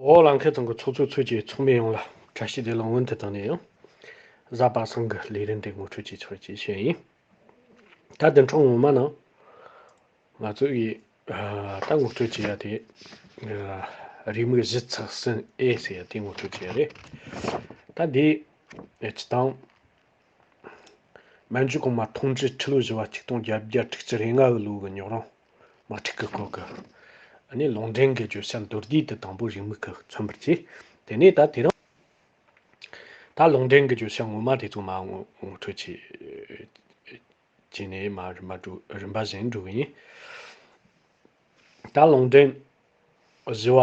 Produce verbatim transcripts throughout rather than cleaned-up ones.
འོ། ལམ་ཁ་ཚང་གི་ཚོགས་གཙོ་ཚོས་ཀྱི་ཚོགས་མི་ཡོངས་ལ་བཀྲ་ཤིས་བདེ་ལེགས་སྔོན་དུ་བཏང་ནས་ཡང་། གཟའ་པ་སངས་ཀྱི་ལས་རིམ་དེ་ངོ་སྤྲོད་ཅིག་ཆོག་ཅེས་ཞུ་ཡིན། ད་བདུན་ཕྲག་སྔོན་མ་ནང་ང་ཚོ་ཡི་ད་ངོ་སྤྲོད་བྱེད་ཡ་དེ་རེའུ་མིག་བཞི་ཚེག་གསུམ་ཨེ་ཟེར་ཡ་དེ་ངོ་སྤྲོད་བྱེད་ཡ་རེད། ད་འདི་སྤྱི་བཏང་མན་ཇུ་གོང་མ་ཐོང་ཅི་ཁྲི་ལོ་བཞི་བ་ཆིག་སྟོང་བརྒྱད་བརྒྱ་དྲུག་ཅུ་རེ་ལྔ་གི་ལོ་གི་ཉག་རོང་དམག་འཁྲུག་གི་སྐོར་གི་ཨ་ནི་ལུང་འདྲེན་གི་བརྗོད་བྱ་མདོར་བསྡུས་དེ་དང་པོ་རེའུ་མིག་གི་མཚོན་པར་བྱས། དེ་ནས་ད་དེ་རིང་ད་ལུང་འདྲེན་གི་བརྗོད་བྱ་ངོ་མ་དེ་ཚོ་མར་ངོ་ངོ་སྤྲོད་བྱས་བྱས་ནས་མར་རིམ་པ་འགྲོ་རིམ་པ་བཞིན་འགྲོ་གི་ཡིན། ད་ལུང་འདྲེན་བཞི་བ།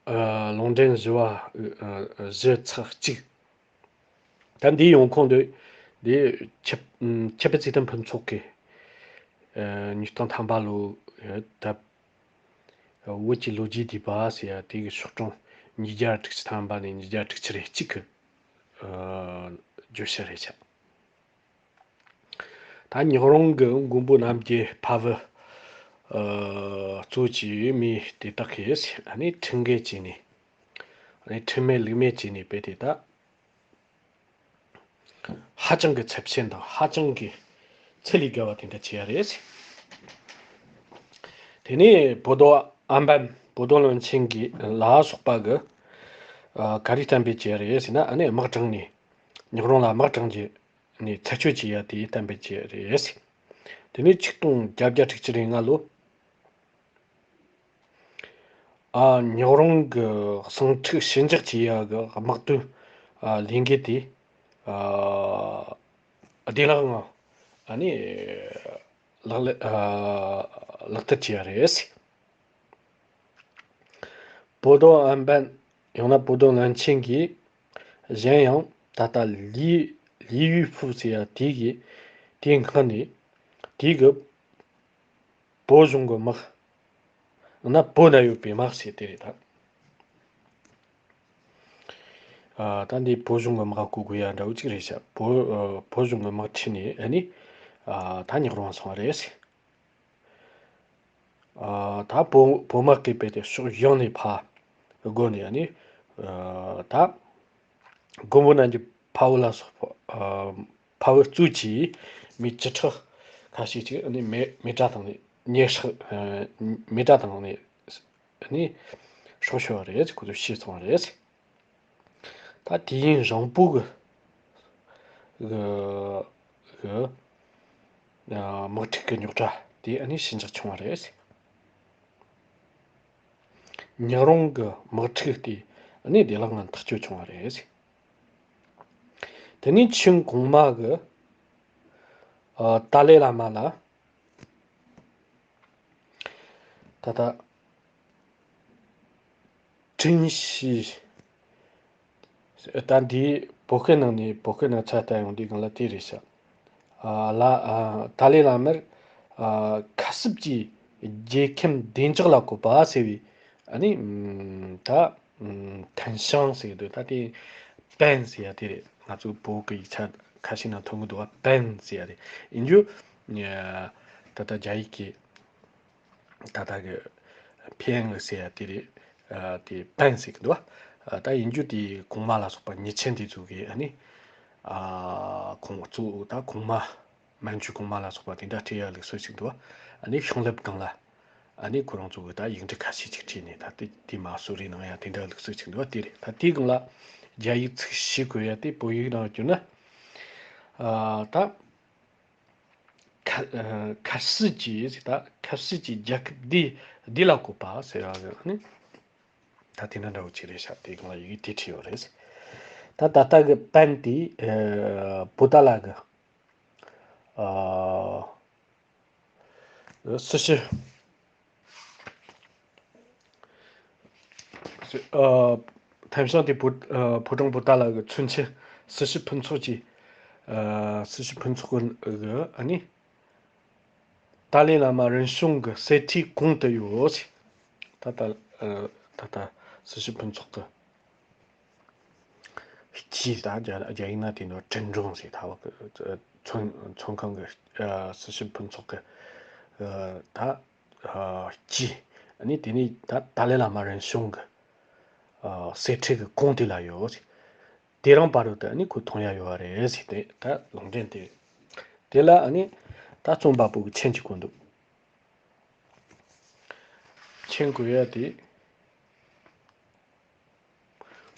ཨ། ལུང་འདྲེན་བཞི་བ། ཨ། བཞི་ཚེག་གཅིག་ད་འདིའི་ཡོང་ཁུངས་དེ་འདི་ཆབ་ཆབ་སྤེལ་རྩིས་དོན་ཕུན་ཚོགས་ཀྱི་ཨ་ཉིས་སྟོང་ཐམ་པ་ལོ་ད་བོད་ཀྱི་ལོ་རྒྱུས་བསྡུས་པ་ཟེར་ཡ་དེ་གི་ཤོག་གྲངས་ཉིས་བརྒྱ་དྲུག་ཅུ་ཐམ་པ་ནས་ཉིས་བརྒྱ་དྲུག་ཅུ་རེ་གཅིག་གི་ཨ་བརྗོད་བྱ་རེད་ཤག་ད་ཉག་རོང་གི་མགོན་པོ་རྣམ་རྒྱལ་ཕ་བུ་ཨ་གཙོ་བྱས་མི་དེ་དག་གིས་ཨ་ནི་ཁྲིམས་འགལ་བྱས་ནས་ཨ་ནི་ཁྲིམས་མེད་ལུགས་མེད་བྱས་ནས་དཔེ་དེ་ད་ཧ་ཅང་གི་ཚབས་ཆེན་དང་ཧ་ཅང་གི་ཚད་ལས་བརྒལ་བ་དེ་འདྲ་བྱས་ཡ་རེད། དེ་ནས་བོ་དོ་ཨན་པན་བོ་དོ་བློན་ཆེན་གྱི་ལ་སོགས་པ་གི་ཨ་ག་རེ་གཏན་འབེབས་བྱས་ཡ་རེད་ཟེར་ན། ཨ་ནི་དམག་དྲངས་ནས་ཉག་རོང་ལ་དམག་དྲངས་རྒྱུ་ནས་ཚར་གཅོད་བྱས་ཡ་དེ་གཏན་འབེབས་བྱས་ཡ་རེད། དེ་ནས་ཆིག་སྟོང་བརྒྱད་བརྒྱ་དྲུག་ཅུ་རེ་ལྔ་ལོ། ཨ། ཉག་རོང་གི་ཟིང་འཁྲུག་ཞི་འཇགས་བྱེད་ཡ་གི་དམག་དོན་ཨ་ལས་འགུལ་དེ་ཨ་བདེ་བླག་ངང་ཨ་ནི་ལག་ལེན་ཨ་ལག་བསྟར་བྱས་ཡ་རེད། བོ་དོ་ཨན་པན་ཡང་ན་བོ་དོ་བློན་ཆེན་གྱིས་གཞན་ཡང་ད་ལྟ་ལི་ལི་ཡུས་ཧྥུ་ཟེར་ཡ་དེ་གི་དེའི་སྔ་ནས་དེ་གི་བོད་གཞུང་གི་དམག་ན་བོད་ན་ཡོད་པའི་དམག་ཟེར་དེ་རེད་ད། ཨ། ད་འདི་བོད་གཞུང་གི་དམག་བསྐོ་དགོས་ཡ་འདྲ་བོ་ཅིག་རེད་ཤག་བོད་ཨ་བོད་གཞུང་གི་དམག་ཁྲིད་ནས་ཨ་ནི་ཨ་ད་ཉག་རོང་སོང་བ་རེད། ཨ། ད་བོད་བོད་དམག་གིས་དཔེ་དེ་ཕྱོགས་ཡོངས་ནས་ཕར་བསྒོར་ནས་ཨ་ནི་ཨ་ད་མགོན་པོ་རྣམ་རྒྱལ་ཕ་བོ་ལ་སོགས་པ་ཨ་ཕ་བོ་གཙོས་ཀྱི་མི་བཅུ་ཕྲག་ཁ་ཤས་ཅིག་ཨ་ནི་མེ་མེ་དགྲ་བཏང་ནས་ཉེས་ཧྲག་ཨ་མེ་དགྲ་བཏང་ནས་ནི་སྲོག་ཤོར་བ་རེད། ཁོ་ཚོ་ཤི་སོང་བ་རེད། ད་དུས་ཡུན་རིང་པོ་གི་གི་གི་དམག་འཁྲུག་གི་རྙོག་དྲ་དེ་ཨ་ནི་ཞི་འཇགས་བྱུང་བ་རེད། ཉག་རོང་གི་དམག་འཁྲུག་དེ་ཨ་ནི་བདེ་བླག་ངང་ཐག་གཅོད་བྱུང་བ་རེད། དེ་ནས་ཆིང་གོང་མ་གི་ཨ་ཏཱ་ལའི་བླ་མ་ལ། ད་ལྟ་ཁྲིན་ཞི། ད་འདིའི་བོད་སྐད་ནང་ནས་བོད་སྐད་ནང་ཚུར་བལྟས་ཡོང་དུས་སྒང་ལ་དེ་རེད་ཤག་ཨ་ལ་ཨ་ཏཱ་ལའི་བླ་མར་ཨ་ཁ་གསབ་ཀྱིས་རྒྱལ་ཁམས་བདེ་འཇགས་ལ་བཀོད་པ་ཟེར་བའི་ཨ་ནི་ད་ཐན་ཤང་ཟེར་གི་འདུག་ད་དེ་པན་ཟེར་ཡ་དེ་རེད། ང་ཚོ་བོད་ཀྱི་ཡིག་ཆ་ཁ་ཤས་ནང་ཐོན་གི་འདུག་བ། པན་ཟེར་ཡ་རེད། ཡིན་རྒྱུ་ད་ལྟ་རྒྱ་ཡིག་གི་ད་ལྟ་གི་ཕེང་ཟེར་ཡ་དེ་རེད། ཨ་དེ་པན་ཟེར་གི་འདུག་ཨ་ད་ཡིན་རྒྱུ་དེ་གོང་མ་ལ་སོགས་པ་ཉེ་ཆེན་དེ་ཚོ་གི་ཨ་ནི་ཨ་ཁོང་གཙོ་བོ་ད་གོང་མ་མན་ཇུ་གོང་མ་ལ་སོགས་པ་དེ་འདྲ་ཁྲིད་ཡ་ལུགས་སྲོལ་ཞིག་འདུག་ཨ་ནི་གཞུང་ལེབ་སྒང་ལ་ཨ་ནི་ཁོ་རང་ཚོ་གི་ད་ཡིག་འབྲུ་ཁ་ཤས་ཅིག་ཁྲིད་ནས་ད་དེ་དེ་མར་གསོལ་རས་གནང་ཡ་དེ་འདྲ་ལུགས་སྲོལ་ཞིག་འདུག་ཨ་དེ་རེད། ད་དེའི་སྒང་ལ་རྒྱ་ཡིག་ཚིག་བཞི་བཀོད་ཡ་དེ་བོད་ཡིག་ནང་བསྒྱུར་ན་ཨ་ད། ཁ་ཨ་ཁ་སྲིད་ཀྱི་ད་ཁ་སྲིད་ཀྱི་རྒྱལ་ཁབ་འདི་འདི་ལ་བཀོད་པ་ཟེར་བ་ནི་ད་དེ་འདྲ་འདྲ་བོ་ཅིག་རེད་ཤག་དེ་སྒང་ལ་ཡི་གེ་དེ་བྲིས་ཡོད་རེད། ད་ད་ལྟ་གི་པན་དེ་ཨ་བུ་ཏཱ་ལ་གི་ཨ་སྲི་ཞུ། ཨ་ཐན་ཤང་དེ་ཕོ་ཨ་ཕོ་བྲང་བུ་ཏཱ་ལ་གི་མཚོན་ཆེན་སྲི་ཞུ་ཕུན་ཚོགས་ཀྱི་ཨ་སྲི་ཞུ་ཕུན་ཚོགས་ཀྱི་ཨ་ནི་ཏཱ་ལའི་བླ་མ་རིམ་བྱོན་གྱི་གསེར་ཁྲིའི་གུང་དུ་ཡོད། ད་ལྟ་ཨ་ད་ལྟ་སྲི་ཞུ་ཕུན་ཚོགས་ཀྱི་སྤྱི་ད་རྒྱ་རྒྱ་ཡིག་ན་དེ་ནོ་ཀྲན་ཀྲུང་ཟེར་ད་བ་གི་ཚོན་ཚོན་ཁང་གི་ཨ་སྲི་ཞུ་ཕུན་ཚོགས་ཀྱི་ཨ་ད་ཨ་སྤྱི་ཨ་ནི་དེ་ནི་ད་ཏཱ་ལའི་བླ་མ་རིམ་བྱོན་གྱི་ གསེར་ཁྲི་གི་གོང་དེ་ལ་ཡོད། དེ་རིང་བར་དུ་ཨ་ནི་ཁོ་མཐོང་ཡ་ཡོད་རེད་ཟེར་ཏེ་ད་ལུང་འདྲེན་དེ། དེ་ལ་ཨ་ནི་ད་རྩོམ་པ་པོ་གི་མཆན་གཅིག་བཀོད་འདུག་མཆན་བཀོད་ཡ་དེ།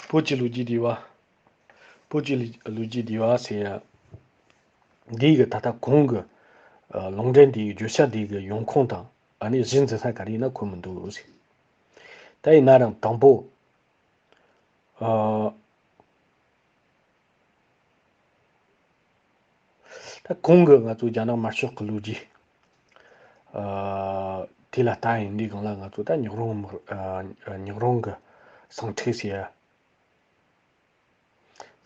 བོད་ཀྱི་ལོ་རྒྱུས་འདི་བ། བོད་ཀྱི་ལོ་རྒྱུས་འདི་བ་ཟེར་ཡ། འདི་གི་ད་ལྟ་གོང་གི་ལུང་འདྲེན་འདི་གི་བརྗོད་བྱ་འདི་གི་ཡོང་ཁུངས་དང་ཨ་ནི་གཞི་འཛིན་ས་ག་རེ་ཡིན་ན་གོ་མི་འདུག་ཟེར། ད་ཡིན་ན་རང་དང་པོ། ཨ། ད་གོང་གི་ང་ཚོ་རྒྱ་ནག་དམར་ཤོག་གི་ལོ་རྒྱུས། ཨ། དེ་ལ་ལྟ་ཡིན་དུས་སྒང་ལ་ང་ཚོ་ད་ཉག་རོང་དམག་ཨ། ཉག་རོང་གི་ཟིང་འཁྲུག་ཟེར་ཡ།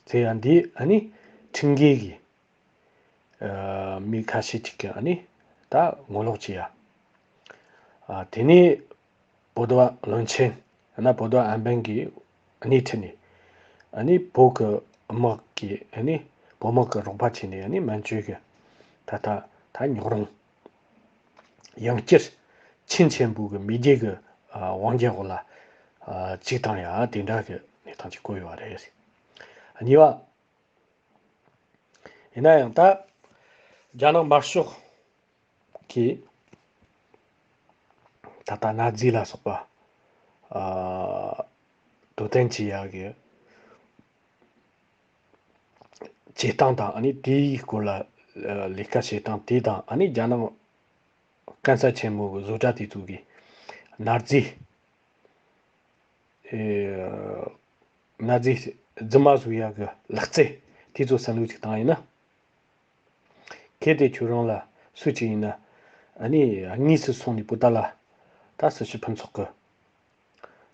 ཟེར་ཡ་འདི་ཨ་ནི་ཁྲིམས་འགལ་གྱི་ཨ། མི་ཁ་ཤས་ཅིག་གིས་ཨ་ནི་ད་ངོ་ལོག་བྱས་ཡ། ཨ། དེ་ནས་བོད་དོ་བློན་ཆེན་ཡང་ན་བོད་དོ་ཨན་པན་གྱི་སྣེ་ཁྲིད་ནས་ཨ་ནི་བོད་ཀྱི་དམག་གིས་ཨ་ནི་བོད་དམག་གི་རོགས་པ་བྱས་ནས་ཨ་ནི་མན་ཇུ་གི་ད་ལྟ་ད་ཉག་རོང་ཡང་བསྐྱར་ཆིན་ཆེན་པོ་གི་མེས་རྒྱལ་གྱི་ཨ། དབང་ཆའི་འོག་ལ་ཨ། བཅུག་བཏང་ཡ་དེ་འདྲ་གི་གནས་སྟངས་ཅིག་བཀོད་ཡོད་རེད། གཉིས་པ། ཡིན་ན་ཡང་ད་རྒྱ་ནག་དམར་ཤོག་གིས་ད་ལྟ་ནཱ་ཛི་ལ་སོགས་པ་ཨ། དོ་དམ་བྱེད་ཡག་གི་བྱེད་སྟངས་དང་ཨ་ནི་དེའི་སྐོར་ལ་ལས་ཀ་བྱེད་སྟངས་དེ་དང་ཨ་ནི་རྒྱ་ནག་གན་ས་ཆེན་མོ་གི་བཟོ་གྲྭ་དེ་ཚོ་གིས་ནཱ་ཛི། ཨེ། ནཱ་ཛི་རྫུན་མ་བཟོ་ཡག་གི་ལག་རྩལ་དེ་ཚོ་བསམ་བློ་ཅིག་བཏང་ཡིན་ན། གལ་ཏེ་ཁྱོད་རང་ལ་སུ་ཅིག་ཡིན་ན་ཨ་ནི་དངོས་སུ་སོང་ནས་པོ་ཏཱ་ལ་ད་སྲི་ཞུ་ཕུན་ཚོགས་ཀྱི་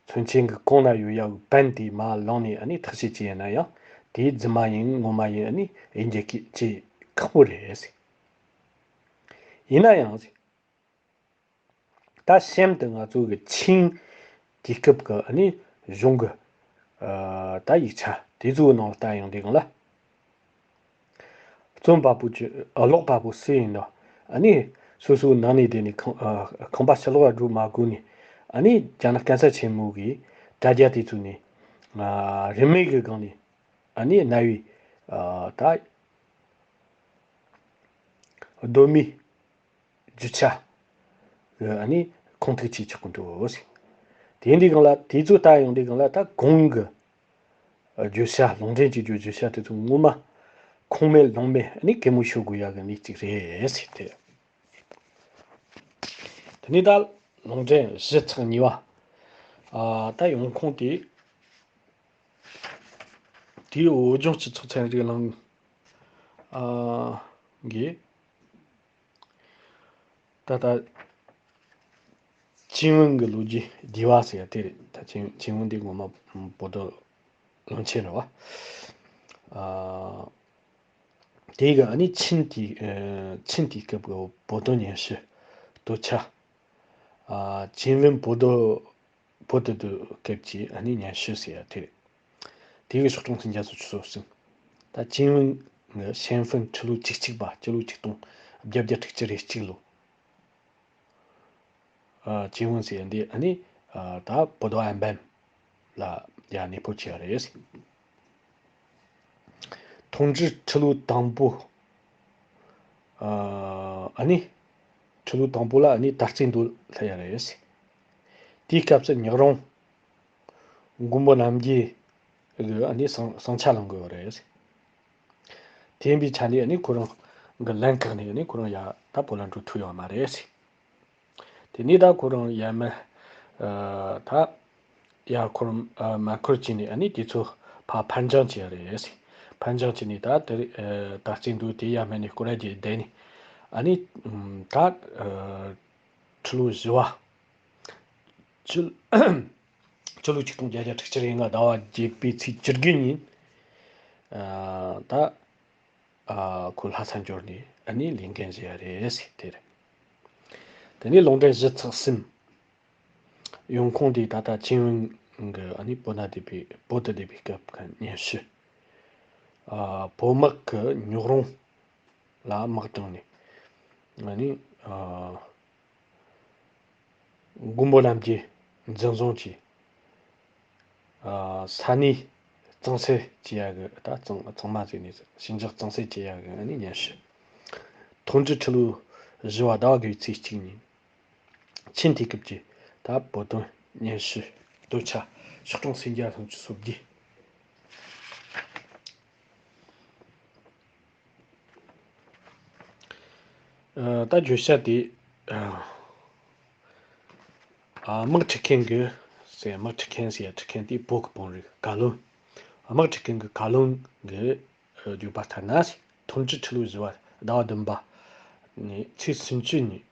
མཚོན་ཆེན་གྱི་གོང་ན་ཡོད་ཡག་གི་པན་དེ་མར་བླངས་ནས་ཨ་ནི་ཐག་གཅོད་བྱས་ཡིན་ན་ཡང་དེ་རྫུན་མ་ཡིན་ངོ་མ་ཡིན་ཨ་ནི་དབྱེ་འབྱེད་བྱེད་ཁག་པོ་རེད། ཡིན་ན་ཡང་། ད་གཤམ་དུ་ང་ཚོ་གི་ཆིང་དུས་སྐབས་ཀྱི་ཨ་ནི་གཞུང་གི་ཨ། ད་ཡིག་ཆ་དེ་ཚོའི་ནང་ལ་ལྟ་ཡོང་དུས་སྒང་ལ། རྩོམ་པ་པོ་ཅི་ཨ། ཀློག་པ་པོ་སུ་ཡིན་ནོ། ཨ་ནི་སོ་སོའི་ནང་ནས་བསྡད་ནས་ཁང་ཨ། ཁང་པ་ཕྱི་ལོགས་ལ་འགྲོ་མ་དགོས་ནས་ཨ་ནི་རྒྱ་ནག་གན་ས་ཆེན་མོ་གི་དྲ་རྒྱ་དེ་ཚོ་ནས་ཨ། རིན་མེད་ཀྱི་སྒང་ནས་ཨ་ནི་རྣ་བའི་ཨ། ད་གདོད་མའི་རྒྱུ་ཆ་གི་ཨ་ནི་ཁུངས་ཐུག་བྱེད་ཆོག་གི་འདུག་ཟེར། དེ་འདི་སྒང་ལ་དེ་ཚོ་ལྟ་ཡོང་དུས་སྒང་ལ་ད་གོང་གི་བརྗོད་བྱ་ལུང་འདྲེན་གྱི་བརྗོད་བརྗོད་བྱ་དེ་ཚོ་ངོ་མ་ཁུངས་མེད་ལུང་མེད་ཨ་ནི་གད་མོ་ཤོར་དགོས་ཡག་གི་གནས་ཅིག་རེད་ཟེར་ཏེ། དེ་ནས་ད་ལུང་འདྲེན་གཞི་ཚིག་གཉིས་པ། ཨ། ད་ཡོང་ཁུངས་དེ། དེའི་འོས་སྦྱོང་སྤྱི་ཚོགས་ཚན་རིག་གླིང་ཨ། གིས་ད་ལྟ་ཅིན་ཝུན་གྱི་ལོ་རྒྱུས་བསྡུས་པ་ཟེར་ཡ་དེ་རེད། ད་ཅིན་ཅིན་ཝུན་དེ་ངོ་མ་བོད་དོ་བློན་ཆེན་རེད་བ། ཨ། དེ་གི་ཨ་ནི་ཆིན་དེ་ཨ། ཆིན་དེའི་སྐབས་ཀྱི་བོད་དོན་སྙན་ཞུ་དོ་ཆ། ཨ། ཅིན་ཝུན་བོད་དོ་བོད་དུ་སྡོད་སྐབས་ཀྱི་ཨ་ནི་སྙན་ཞུ་ཟེར་ཡ་དེ་རེད། དེ་གི་ཤོག་གྲངས་ཚན་བརྒྱད་སོ་བཅུ་སོ་གསུམ། ད་ཅིན་ཝུན་གྱི་ཤན་ཧྥུན་ཁྲི་ལོ་བཅུ་གཅིག་པ་སྤྱི་ལོ་ཆིག་སྟོང་བརྒྱད་བརྒྱ་དྲུག་ཅུ་རེ་གཅིག་ལོ། ཨ། ཅིན་ཝུན་ཟེར་ཡ་འདི་ཨ་ནི་ཨ། ད་བོད་དོ་ཨན་པན་ལ་ཡ་གནས་སྤོ་བྱས་པ་རེད། ཐུང་ཀྲི་ཁྲི་ལོ་དང་པོ། ཨ་ནི་ཁྲི་ལོ་དང་པོ་ལ་ཨ་ནི་དར་རྩེ་མདོ་སླེབས་ཡ་རེད། དེའི་སྐབས་སུ་ཉག་རོང་མགོན་པོ་རྣམ་རྒྱལ་གྱི་ཨ་ནི་ཟིང་ཟིང་ཆ་སློང་དགོས་པ་རེད། དེ་ཡིན་པའི་ཆ་ནས་ཨ་ནི་ཁོ་རང་གི་ལན་བཀག་ནས་ཨ་ནི་ཁོ་རང་ཡ་ད་བོད་ལ་འགྲོ་ཐུབ་ཡོད་མ་རེད། དེ་ནས་ད་ཁོ་རང་ཡར་མར་ཨ། ད་ཡར་འཁོར་ཨ། མར་འཁོར་བྱས་ནས་ཨ་ནི་དེ་ཚོ་ཕར་ཕར་འགྱངས་བྱས་རེད། ཕར་འགྱངས་བྱས་ནས་ད་དེ་ཨ། དར་རྩེ་མདོ་དེ་ཡར་མར་ནས་སྐོར་ར་བརྒྱབ་བསྡད་ནས་ཨ་ནི་ད་ཨ། ཁྲི་ལོ་བཞི་བ། ཕྱི་ཕྱི་ལོ་ཆིག་སྟོང་བརྒྱད་བརྒྱ་དྲུག་ཅུ་རེ་ལྔ་ཟླ་བ་བརྒྱད་པའི་ཚེས་བཅུ་དགུ་ཉིན་ཨ། ད། ཨ། ཁོ་ལྷ་ས་འབྱོར་ནས་ཨ་ནི་ལས་འགན་བཞེས་ཡ་རེད་ཟེར་དེ་རེད། དེ་ནས་ལུང་འདྲེན་གཞི་ཚིག་གསུམ། ཡོང་ཁུངས་དེ་ད་ལྟ་ཅིན་ཝུན་གྱི་ཨ་ནི་བོད་ན་བསྡད་པའི་བོད་དུ་བསྡད་པའི་སྐབས་ཀྱི་སྙན་ཞུ། ཨ། བོད་དམག་གིས་ཉག་རོང་ལ་དམག་དྲངས་ནས་ཨ་ནི་ཨ། མགོན་པོ་རྣམ་རྒྱལ་འཛིན་བཟུང་བྱས། ཨ། ས་གནས་གཙང་སེལ་བྱེད་ཡ་གི། ད་གཙང་གཙང་མ་ཟེར་ནས་ཞི་འཇགས་གཙང་སེལ་བྱེད་ཡ་གི་ཨ་ནི་སྙན་ཞུ། ཐོག་འགྲིལ་ཁྲི་ལོ་བཞི་བ་ཟླ་བ་དགུ་བའི་ཚེས་གཅིག་ཉིན། ཆིན་དུས་སྐབས་ཀྱི་ད་བོད་དོན་སྙན་ཞུ། སྟོད་ཆ་ཕྱོགས་སྐྱོང་སེམས་རྒྱ་སུམ་ཅུ་སོ་བརྒྱད། ཨ། ད་བརྗོད་བྱ་དེ། ཨ། དམག་ཁྲིད་མཁན་གྱི་ཟེར། དམག་ཁྲིད་མཁན་ཟེར་ཡ། ཁྲིད་མཁན་དེ་བོད་ཀྱི་དཔོན་རིགས་བཀའ་བློན། དམག་ཁྲིད་མཁན་གྱི་བཀའ་བློན་གྱི་བརྗོད་པ་ལྟར་ན། ཐོག་འགྲིལ་ཁྲི་ལོ་བཞི་བ་ཟླ་བ་བདུན་པ་ནས་ཚེས་སུམ་ཅུ་ཉིན།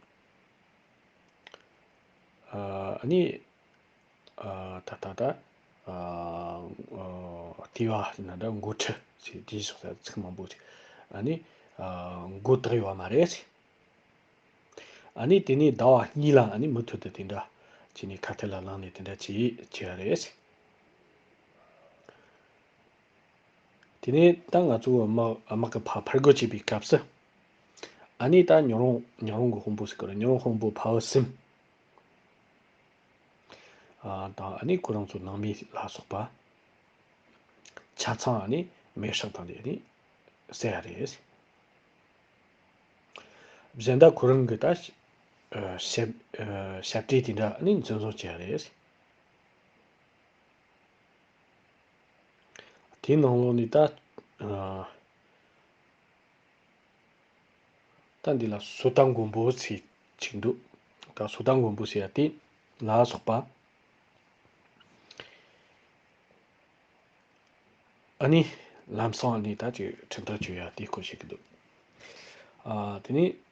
ཨ་ནི། ཨ། ད་ད་ད། ཨ། ལྟེ་བ་ཟེར་ན་འདྲ། འགོ་ཁྲིད་ཟེར། དེའི་ཕྱོགས་ས་ཚིག་མང་པོ་ཞིག་ཨ་ནི། ཨ། འགོ་བཏགས་ཡོད་པ་མ་རེད། ཨ་ནི་དེ་ནས་ཟླ་བ་གཉིས་ལ་ཨ་ནི་མུ་མཐུད་དུ་དེ་འདྲ་བྱས་ནས་ཁ་གཏད་ལ་ལངས་ནས་དེ་འདྲ་བྱས་བྱས་པ་རེད། དེ་ནས་ད་ང་ཚོ་དམག་དམག་གི་ཕར་ཕར་རྒོལ་བྱེད་པའི་སྐབས་སུ། ཨ་ནི་ད་ཉུང་རུང་ཉུང་རུང་གི་དཔོན་པོ་ཟེར་གི་རེད། ཉུང་རུང་དཔོན་པོ་ཕ་བུ་སྲིན། ཨ། དང་ཨ་ནི་ཁོ་རང་ཚོ་ནང་མི་ལ་སོགས་པ་ཆ་ཚང་ཨ་ནི་མེར་སྲེག་བཏང་སྟེ་ཨ་ནི་བསད་ཡ་རེད། གཞན་དག་ཁོ་རང་གི་ད། ཨ། ཞབས། ཨ། ཞབས་གྲས་དེ་འདྲ་ཨ་ནི་འཛིན་བཟུང་བྱས་ཡ་རེད། དེའི་ནང་ལོགས་ནས་ད། ཨ། ད་འདི་ལ་སོ་ཏ་མགོན་པོ་ཟེར་ཅིག་འདུག་ད་སོ་ཏ་མགོན་པོ་ཟེར་ཡ་དེ་ལ་སོགས་པ་ཨ་ནི་ལམ་སང་ཨ་ནི་ད་ཅིག་ཁྲིམས་ཐག་གཅོད་ཡ་དེའི་སྐོར་བཤད་ཀྱི་འདུག་ཨ། དེ་ནས།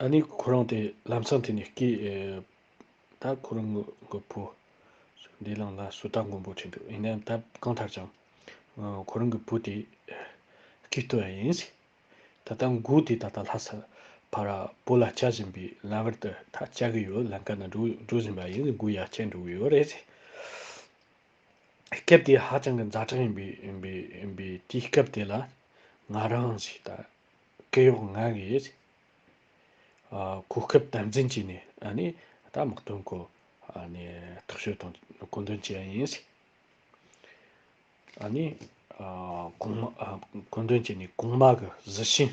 ཨ་ནི་ཁོ་རང་དེ་ལམ་སང་དེ་ནས་སྐྱེས། ཨེ། ད་ཁོ་རང་གི་བུ་འདི་ལང་ལ་སོ་ཏ་མགོན་པོ་ཁྲིད་འདུག་ཡིན་ནའང་ད་གང་ལྟར་ཀྱང་། ཨ། ཁོ་རང་གི་བུ་དེ་སྐྱེས་ཐུབ་པ་ཡིན། ད་ལྟ་མགོ་དེ་ད་ལྟ་ལྷ་ས་ཕར་བོད་ལ་བཅར་བཞིན་པའི་ལམ་བར་དུ་ད་བཅར་གི་ཡོད། ལམ་ཁ་ན་འགྲོ་འགྲོ་བཞིན་པ་ཡིན། མགོ་ཡར་བཅར་འགྲོ་གི་ཡོད་རེད། སྐབས་དེ་ཧ་ཅང་གི་ཛ་དྲག་ཡིན་པའི་ཡིན་པའི་ཡིན་པའི་དེའི་སྐབས་དེ་ལ་ང་རང་ཞིག་ད་སྐུ་གཡོག་ང་གིས། ཨ། གོ་སྐབས་དམ་འཛིན་བྱས་ནས་ཨ་ནི་ད་དམག་དོན་སྐོར་ཨ་ནི་ཐག་གཅོད་དང་མཁོ་འདོན་བྱས་ཡིན། ཨ་ནི། ཨ། གོང་མ། ཨ། མཁོ་འདོན་བྱས་ནས་གོང་མ་གི་གཟི་བྱིན་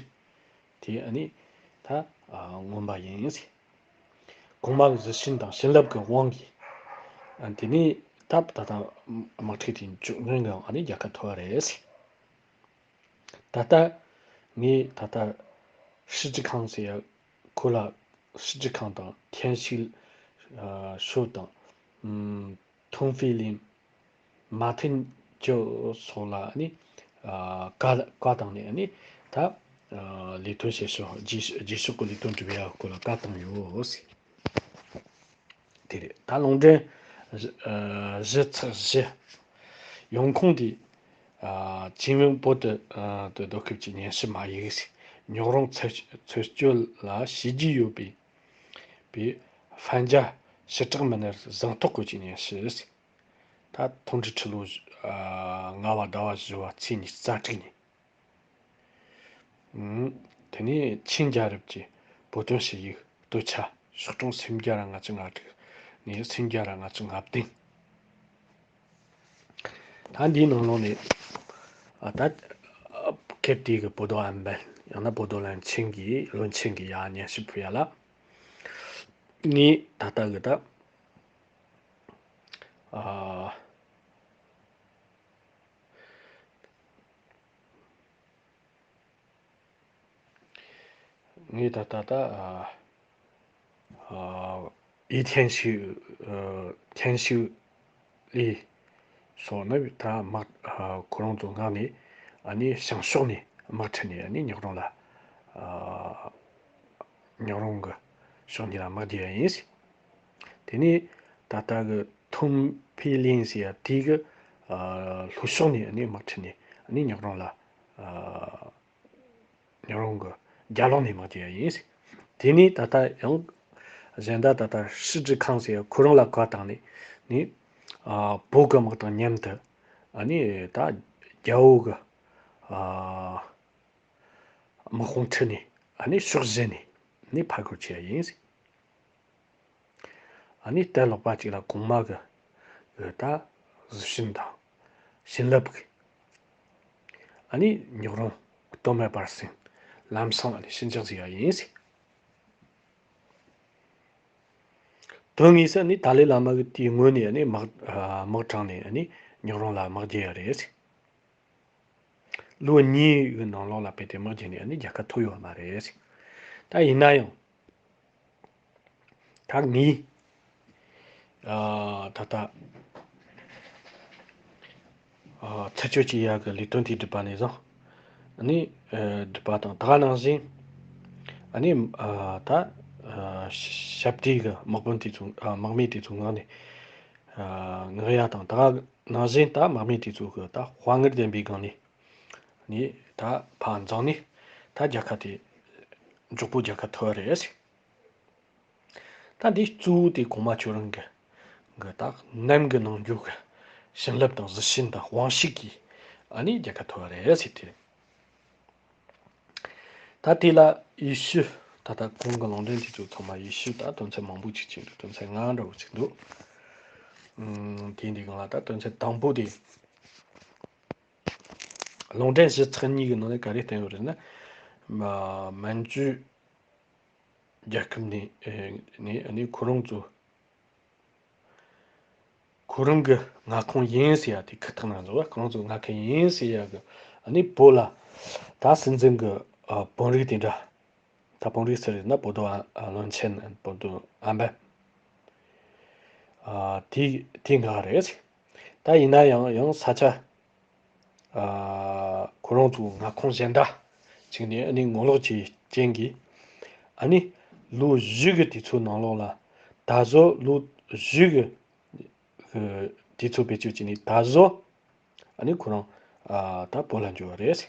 དེ་ཨ་ནི་ད། ཨ། མངོན་པ་ཡིན། གོང་མ་གི་གཟི་བྱིན་དང་བྱིན་རླབས་ཀྱི་དབང་གིས། ཨ། དེ་ནས་ད་ད་ལྟ་དམག་འཁྲུག་དེ་མཇུག་སྔོན་གྱི་ཨ་ནི་རྒྱལ་ཁ་ཐོབ་པ་རེད། ད་ལྟ་ངས་ད་ལྟ་ཧྲི་ཅི་ཁང་ཟེར་ཡ་ཁོ་ལ། ཧྲི་ཅི་ཁང་དང་ཐན་ཤིག་ཨ། ཧྲོ་དང་། ཨམ། ཐུང་ཧྥེ་ལིན། མ་ཐན་ཅོ་སོགས་ལ་ནི། ཨ། བཀའ་བཀའ་བཏང་ནས་ནི་ད། ཨ། ལས་དོན་བྱེད་ཕྱོགས། རྗེས་རྗེས་ཕྱོགས་ཀྱི་ལས་དོན་སྒྲུབ་ཡ་སྐོར་ལ་བཀའ་བཏང་ཡོད། དེ་རེད། ད་ལུང་འདྲེན་བཞི། ཨ། བཞི་ཚེག་བཞི། ཡོང་ཁུངས་དེ། ཨ། ཅིན་ཝུན་བོད་དུ། ཨ། དུ་སྡོད་སྐབས་ཀྱི་སྙན་ཞུ་མ་ཡིག་ཉོག་རོང་ཚེ་ཚེ་སྐྱོད་ལ་བྱས་རྗེས་ཡོད་པའི་པའི་ཧྥན་རྒྱ་ཞི་དྲག་མི་སྣར་གཟེངས་རྟགས་བཀོད་ཀྱི་སྙན་ཞུ། ད་ཐོག་འབྲེལ་ཁྲི་ལོ། ཨ། ལྔ་བ་ཟླ་བ་བཞི་བ་ཚེས་ཉི་ཤུ་རྩ་དྲུག་ཉིན། ཨུམ། དེ་ནས་ཆིན་རྒྱལ་རབས་ཀྱི་བོད་དོན་ཞུ་ཡིག་སྟོད་ཆ་ཕྱོགས་སྒྲུང་སུམ་བརྒྱ་ར་ལྔ་བཅུ་ང་དྲུག་ནས་སུམ་བརྒྱ་ར་ལྔ་བཅུ་ང་བདུན། ད་འདིའི་ནང་ལོགས་ནས། ཨ། ད་སྐབས་དེ་གི་བོད་དོན་ཨམ་བན་ཡང་ན་བོད་དོན་བློན་ཆེན་གྱིས། བློན་ཆེན་གྱིས་ཡར་སྙན་ཞུ་ཕུལ་ཡ་ལ། ངས་ད་ལྟ་གི་ད། ཨ། ངས་ད་ལྟ་ད། ཨ། ཨ། ཨི་ཐན་ཤིག་ཨ། ཐན་ཤིག་ལི་སོགས་ནི་ད་དམག་ཨ། ཁོ་རང་ཚོ་མངགས་ནས་ཨ་ནི་བྱང་ཕྱོགས་ནས་དམག་ཁྲིད་ནས་ཨ་ནི་ཉག་རོང་ལ། ཨ། ཉག་རོང་གི་ཕྱོགས་གཉིས་ལ་དམག་རྒྱག་ཡ་ཡིན། དེ་ནས་ད་ལྟ་གི་ཐུང་ཕི་ལིན་ཟེར་ཡ་དེ་གི། ཨ། ལྷོ་ཕྱོགས་ནས་ཨ་ནི་དམག་ཁྲིད་ནས་ཨ་ནི་ཉག་རོང་ལ། ཨ། ཉག་རོང་གི་རྒྱབ་ལོགས་ནས་དམག་རྒྱག་ཡ་ཡིན། དེ་ནས་ད་ལྟ་ཡང་གཞན་དག་ད་ལྟ་ཧྲི་ཅི་ཁང་ཟེར་ཡ་ཁོ་རང་ལ་བཀའ་བཏང་ནས་ནི། ཨ། བོད་ཀྱི་དམག་དང་མཉམ་དུ་ཨ་ནི་ད་རྒྱལ་པོ་གི། ཨ། དམག་དཔུང་ཁྲིད་ནས་ཨ་ནི་ཕྱོགས་བཞི་ནས་ནི་ཕར་རྒོལ་བྱེད་ཡ་ཡིན། ཨ་ནི་གཏན་ལོག་པ་གཅིག་ལ་གོང་མ་གི་གི་ད་གཟི་བྱིན་དང་བྱིན་རླབས་ཀྱི་ཨ་ནི་ཉག་རོང་སྟོད་སྨད་བར་གསུམ་ལམ་སང་ཨ་ནི་ཞི་འཇགས་བཟོས་ཡ་ཡིན་ཟེར། དོན་དངོས་སུ་ནི་ཏཱ་ལའི་བླ་མ་གི་དེའི་སྔོན་ནས་ནི་དམག་ཨ་དམག་དྲངས་ནས་ནི་ཉག་རོང་ལ་དམག་རྒྱག་ཡ་རེད། ལོ་གཉིས་ཀྱི་ནང་ལོགས་ལ་དཔེ་དེ་དམག་རྒྱག་ནས་ནི་རྒྱལ་ཁ་ཐོབ་ཡོད་མ་རེད། ད་ཡིན་ན་ཡང་ད་ངས་ཨ་ད་ལྟ་ཨ་ཚིག་སྦྱོར་བྱེད་ཡག་གི་ལས་དོན་དེ་སྒྲུབ་པ་ནས་བཟུང་། ཨ་ནི་ཨ་སྒྲུབ་པ་དང་། ད་ག་ནང་བཞིན་ཨ་ནི་ཨ་ད་ཨ་ཞབས་དྲུང་གི་དམག་དཔོན་དེ་ཚོ་ཨ་དམག་མི་དེ་ཚོ་མངགས་ནས་ཨ་མངགས་ཡ་དང་། ད་ག་ནང་བཞིན་ད་དམག་མི་དེ་ཚོ་གི་ད་དཔའ་ངར་ལྡན་པའི་སྒང་ནས་ནས་ད་ཕར་འཛེགས་ནས་ད་རྒྱལ་ཁ་དེ་མགྱོགས་པོ་རྒྱལ་ཁ་ཐོབ་པ་རེད། ད་འདི་གཙོ་བོ་དེ་གོང་མ་ཁྱོད་རང་གི་གི་ད་ནམ་གྱི་ནང་འཇུག་གི་བྱིན་རླབས་དང་གཟི་བྱིན་དང་དབང་ཤུགས་ཀྱིས་ཨ་ནི་རྒྱལ་ཁ་ཐོབ་པ་རེད་ཟེར་དེ་རེད། ད་དེ་ལ་ཡེ་ཤུ་ད་ལྟ་གོང་གི་ལུང་འདྲེན་དེ་ཚོ་ཚང་མ་ཡེ་ཤུ་ད་དོན་ཚན་མང་པོ་ཅིག་ཅིག་འདུག་དོན་ཚན་ལྔ་འདྲ་བོ་ཅིག་འདུག་ཨུམ། དེ་འདི་གང་ལ་ད་དོན་ཚན་དང་པོ་དེ། ལུང་འདྲེན་བཞི་ཚེག་གཉིས་ཀྱི་ནང་ནས་ག་རེ་བསྟན་ཡོད་རེད་ན། མ་མན་ཇུ་རྒྱལ་ཁབ་ནས་ཨེ་ནས་ནས་ཁོ་རང་ཚོ་ཁོ་རང་གི་མངའ་ཁོངས་ཡིན་ཟེར་ཡ་དེ་ཁ་ཐག་ན་འཛོ་བ། ཁོ་རང་ཚོ་མངའ་ཁོངས་ཡིན་ཟེར་ཡ་གི་ཨ་ནི་བོད་ལ་ད་སྲིད་འཛིན་གི་ཨ་དཔོན་རིགས་དེ་འདྲ། ད་དཔོན་རིགས་ཟེར་ན་བོད་དོ་ཨ་བློན་ཆེན། བོད་དོ་ཨམ་བན། ཨ་དེ་དེ་འགའ་རེད། ད་ཡིན་ན་ཡང་ཡང་ས་ཆ་ཨ་ཁོ་རང་ཚོ་མངའ་ཁོངས་གཞན་དག་ཅིག་ནས་ཨ་ནི་ངོ་ལོག་བྱས་རྐྱེན་གྱིས་ཨ་ནི་ལོ་བཞི་གི་དུས་ཚོད་ནང་ལོགས་ལ། ད་གཟོད་ལོ་བཞི་གི་གི་དུས་ཚོད་བེད་སྤྱོད་བྱས་ནས་ད་གཟོད་ཨ་ནི་ཁོ་རང་ཨ་ད་བོད་ལ་འབྱོར་བ་རེད།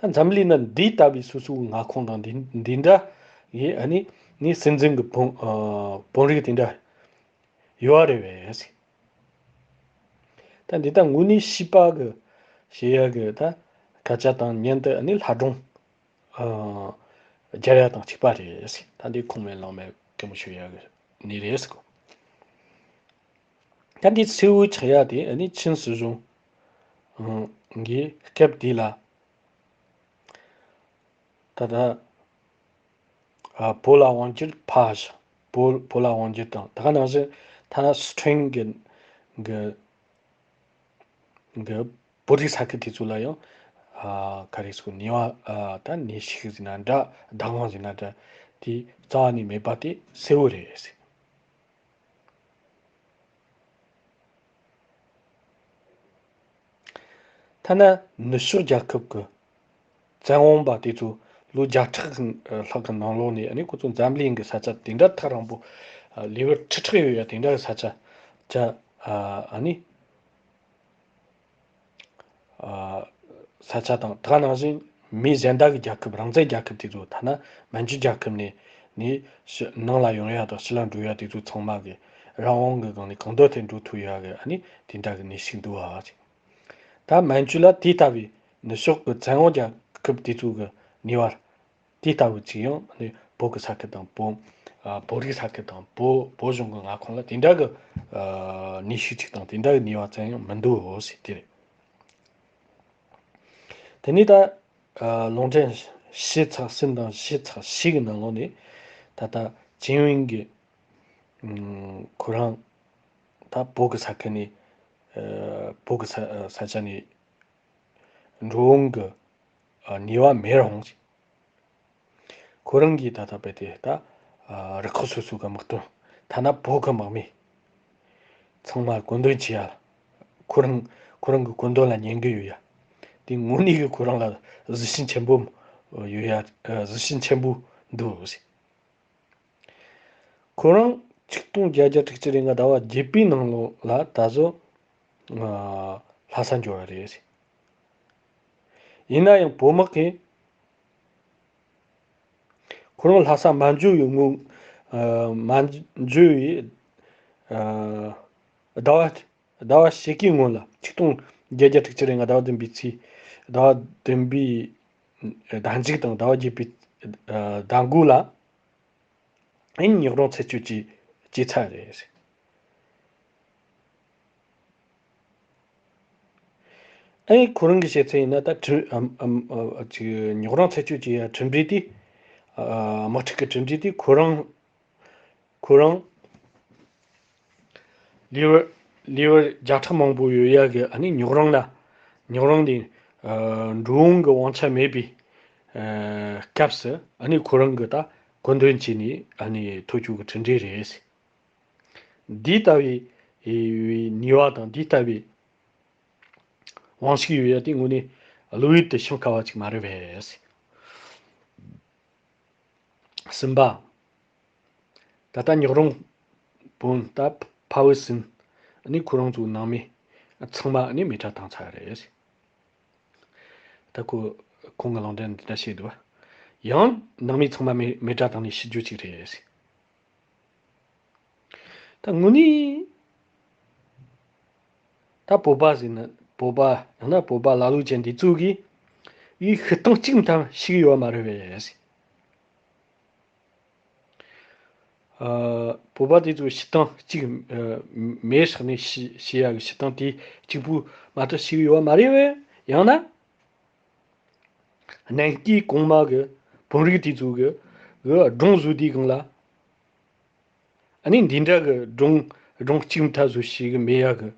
ད་འཛམ་གླིང་ན་འདི་ལྟ་བུའི་སོ་སོའི་མངའ་ཁོངས་དང་འདི་འདི་འདྲ་ཡི་ཨ་ནི་ནི་སྲིད་འཛིན་གྱི་དཔོན་ཨ་དཔོན་རིགས་དེ་འདྲ་ཡོད་རེད་པས། ད་འདི་ད་དངོས་གནས་ཤེས་པ་གི་བཤད་ཡ་གི་ད་སྐད་ཆ་དང་མཉམ་དུ་ཨ་ནི་ལྷ་སྒྲུང་ཨ་རྒྱག་ཡ་དང་གཅིག་པ་རེད། ད་འདི་ཁུངས་མེད་ལུང་མེད་གད་མོ་ཤོར་ཡ་གི་ནི་རེད་ཟེར་གོ། ད་འདི་གཙོ་བོ་ཆགས་ཡ་དེ་ཨ་ནི་ཆིན་སྲིད་གཞུང་གི་སྐབས་དེ་ལ་ད་ལྟ་ཨ་བོད་ལ་དབང་སྒྱུར་ཕར་བཞག་བོད་བོད་ལ་དབང་སྒྱུར་དང་། ད་ག་ནང་བཞིན་ཐ་ན་སི་ཁྲོན་གྱི་གི་གི་བོད་རིགས་ས་ཁུལ་དེ་ཚོ་ལ་ཡང་ཨ་ག་རེ་ཟེར་ནུས་པ་ཨ་ད་ནུས་ཤུགས་ཟེར་ན་འདྲ། བདག་དབང་ཟེར་ན་འདྲ། དེ་རྩ་བ་ནས་མེད་པ་དེ་གསལ་བོ་རེད། ཐ་ན་ནུབ་ཕྱོགས་རྒྱལ་ཁབ་ཀྱི་བཙན་དབང་པ་དེ་ཚོ་ལོ་བརྒྱ་ཕྲག་ལྷག་གི་ནང་ལོགས་ནས་ཨ་ནི་ཁོ་ཚོ་འཛམ་གླིང་གི་ས་ཆ་དེ་འདྲ་ཐག་རིང་པོ་ལེ་དབར་ཁྲི་ཕྲག་ཡོད་ཡ་དེ་འདྲ་གི་ས་ཆ་ཅིག་ཨ་ནི་ས་ཆ་དང་། ད་ག་ནང་བཞིན་མི་གཞན་དག་གི་རྒྱལ་ཁབ། རང་བཙན་རྒྱལ་ཁབ་དེ་ཚོ་ཐ་ན་མན་ཇུ་རྒྱལ་ཁབ་ནས་ནི་ཕྱི་ནང་ལ་ཡོང་ཡ་དང་ཕྱི་ལ་འགྲོ་ཡ་དེ་ཚོ་ཚང་མ་གི་རང་དབང་གི་སྒང་ནས་གང་འདོད་དེ་འགྲོ་ཐུབ་ཡ་གི་ཨ་ནི་དེ་འདྲ་གི་ནུས་ཤུགས་འདུག་ཨ། ད་མན་ཇུ་ལ་དེ་ལྟ་བུའི་ནུབ་ཕྱོགས་ཀྱི་བཙན་དབང་རྒྱལ་ཁབ་དེ་ཚོ་གི་ནུས་པ་དེ་ལྟ་བུ་ཅིག་ཡང་ནི་བོད་ཀྱི་ས་ཁུལ་དང་། བོད་ཨ་བོད་རིགས་ས་ཁུལ་དང་། བོད་བོད་གཞུང་གི་མངའ་ཁོངས་ལ་དེ་འདྲ་གི་ཨ་ནུས་ཤུགས་ཅིག་དང་དེ་འདྲ་གི་ནུས་པ་ཙམ་ཡང་མི་འདུག་ཟེར་དེ་རེད། དེ་ནས་ད་ཨ་ལུང་འདྲེན་བཞི་ཚེག་གསུམ་དང་བཞི་ཚེག་བཞི་གི་ནང་ལོགས་ནས་ད་ལྟ་ཅིན་ཝིན་གྱི་ཨ་ཁོ་རང་ད་བོད་ཀྱི་ས་ཁུལ་ནས་ཨ་བོད་ཀྱི་ས་ས་ཆ་ནས་འགྲོ་འོང་གི་ཨ་ནུས་པ་མེད་རུང་། ཁོ་རང་གིས་ད་ལྟ་བས་དེ་ད་ཨ་རུ་ཁག་སོ་སོ་གི་དམག་དོན། ཐ་ན་བོད་གི་དམག་མི་ཚང་མ་བཀོད་འདོམས་བྱེད་ཡ། ཁོ་རང་ཁོ་རང་གི་བཀོད་འདོམས་ལ་ཉན་གི་ཡོད་ཡ། དེ་དངོས་གནས་གི་ཁོ་རང་ལ་གཟི་བྱིན་ཆེན་པོ་ཡོད་ཡ། ཨ་གཟི་བྱིན་ཆེན་པོ་འདུག་ཟེར། ཁོ་རང་ཆིག་སྟོང་བརྒྱད་བརྒྱ་དྲུག་ཅུ་རེ་ལྔ་ཟླ་བ་བརྒྱད་པའི་ནང་ལོགས་ལ་ད་གཟོད་ཨ་ལྷ་ས་འབྱོར་བ་རེད། ཡིན་ན་ཡང་བོད་དམག་གིས་ཁོ་རང་ལྷ་ས་མ་འབྱོར་བའི་སྔོན། ཨ་མ་འབྱོར་བའི་ཨ་ཟླ་བ་ཟླ་བ་ཕྱེད་ཀའི་སྔོན་ལ། ཆིག་སྟོང་བརྒྱད་བརྒྱ་དྲུག་ཅུ་རེ་ལྔ་ཟླ་བ་བདུན་པའི་ཚེས། ཟླ་བ་བདུན་པའི་ཟླ་མཇུག་དང་ཟླ་བ་བརྒྱད་པའི་ཨ་ཟླ་མགོ་ལ་ ཨེ་ཉི་ཉོག་རོང་ཚེ་སྐྱོད་ཀྱི་ཀྱི་ཚ་རེད། ཨེ་ཁོ་རང་གི་བཤད་ཚུལ་ཡིན་ན་ད་ཁྲིམས་ཨམ་ཨམ་ཨ་ཅིག་ཉོག་རོང་ཚེ་སྐྱོད་ཀྱི་ཁྲིམས་རིགས་དེ་ཨ་དམག་འཁྲུག་གི་ཁྲིམས་རིགས་དེ་ཁོ་རང་ཁོ་རང་ལེ་ཝར་ལེ་ཝར་བརྒྱ་ཕྲག་མང་པོ་ཡོད་ཡ་གི་ཨ་ནི་ཉོག་རོང་ལ་ཉོག་རོང་དེ་ཨ་འགྲོ་འོང་གི་དབང་ཆ་མེད་པའི་ཨ་སྐབས་སུ་ཨ་ནི་ཁོ་རང་གི་ད་བཀོད་འདོམས་བྱས་ནས་ཨ་ནི་ཐོ་བཅུག་གི་གྲུབ་འབྲས་རེད། འདི་ལྟ་བུའི་ནུས་པ་དང་འདི་ལྟ་བུའི་དབང་ཤུགས་ཡོད་ཡ་དེ་དངོས་གནས་བློ་ཡུལ་དུ་ཤོང་དཀའ་བ་ཅིག་མ་རེད་པས། གསུམ་པ། ད་ལྟ་ཉོག་རོང་བོན་ད་ཕ་བུ་སྲིན་ནི་ཁོ་རང་ཚོའི་ནང་མི་ཚང་མ་ནི་མེ་དྲག་བཏང་ཚར་རེད། ད་ཁོ་ཁོང་གི་ལུང་འདྲེན་འདི་འདྲ་བྱས་འདུག་བ། ཡང་ནང་མི་ཚང་མ་མེ་མེ་དྲག་བཏང་ནས་ཤི་རྒྱུ་ཅིག་རེད། ད་དངོས་གནས་ད་བོད་པ་ཟེར་ན་བོད་པ་ཡང་ན་བོད་པ་ལ་ལུགས་ཅན་འདི་ཚོ་གིས་ཡིས་ཤི་སྟངས་གཅིག་མཐའ་ཞིག་ཡོད་མ་རེད་པས། ཨ་བོད་པ་དེ་ཚོ་ཤི་སྟངས་གཅིག་ཨ་མེ་སྲེག་ནས་ཤི་ཤི་ཡ་གི་ཤི་སྟངས་དེ་གཅིག་པུ་མ་གཏོགས་ཞིག་ཡོད་མ་རེད་པས། ཡང་ན་གནམ་སྐས་གོང་མ་གི་བོད་རིགས་དེ་ཚོ་གི་གི་སྒྲུང་བཟོ་དུས་སྒང་ལ། ཨ་ནི་འདི་འདྲ་གི་སྒྲུང་སྒྲུང་གཅིག་མཐའ་བཟོ་ཤེས་གི་མེད་ཡ་གི་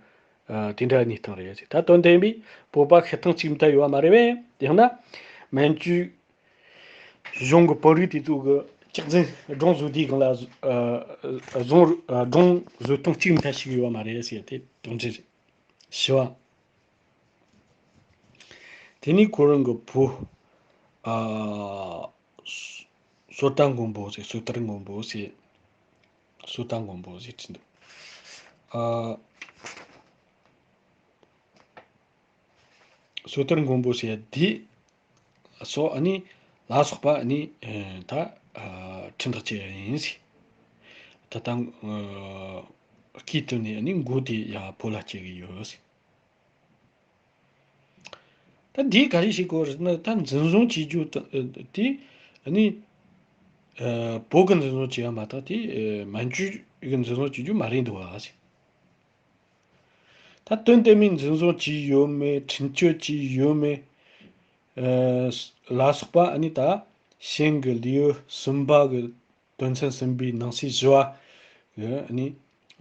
ཨ་དེ་འདྲ་གནས་སྟངས་རེད་ཟེར། ད་དོན་དམ་པའི་བོད་པ་ཤི་སྟངས་གཅིག་མཐའ་ཡོད་པ་མ་རེད་པས། ཡང་ན་མན་ཇུ་གཞུང་གི་བོད་རིགས་དེ་ཚོ་གི་སྐྱག་རྫུན་སྒྲུང་བཟོ་དུས་སྒང་ལ་ཨ་ཨ་བཟུང་ཨ་སྒྲུང་བཟོ་སྟངས་གཅིག་མཐའ་ཞིག་ཡོད་པ་མ་རེད་ཟེར་དེ་དོན་ཚན་རེད། བཞི་བ། དེ་ནས་ཁོ་རང་གི་བུ་ཨ་སོ་ཏ་མགོན་པོ་ཟེར། སོ་ཏར་མགོན་པོ་ཟེར། སོ་ཏ་མགོན་པོ་ཟེར་གྱི་འདུག་ཨ་སོ་ཏར་མགོན་པོ་ཟེར་འདི་སོགས་ཨ་ནི་ལ་སོགས་པ་ཨ་ནི་ཨེ་ད་ཨ་ཁྲིམས་ཐག་བཅད་ཡ་ཡིན་ཟེར། ད་ལྟ་ཨ་སྐུའི་དུས་ནས་ཨ་ནི་མགོ་དེ་ཡང་བོད་ལ་སྐྱེལ་གི་ཡོད་ཟེར། ད་འདིས་ག་རེ་བྱེད་དགོས་རེད་ན། ད་འཛིན་བཟུང་བྱེད་རྒྱུ་ད་དེ་ཨ་ནི་ཨ་བོད་གི་འཛིན་བཟུང་བྱེད་ཡ་མ་གཏོགས་དེ་ཨ་མན་ཇུ་གི་འཛིན་བཟུང་བྱེད་རྒྱུ་མ་རེད་འདུག་བ་ཟེར། ད་དོན་དེ་མིན་འཛིན་བཟུང་བྱས་ཡོད་མེད། ཁྲིམས་གཅོད་བྱས་ཡོད་མེད། ཨ་ལ་སོགས་པ་ཨ་ནི་ད་ཞེང་གི་ལེའུ་གསུམ་པ་གི་དོན་ཚན་གསུམ་པའི་ནང་གསེས་བཞི་བ་གི་ཨ་ནི་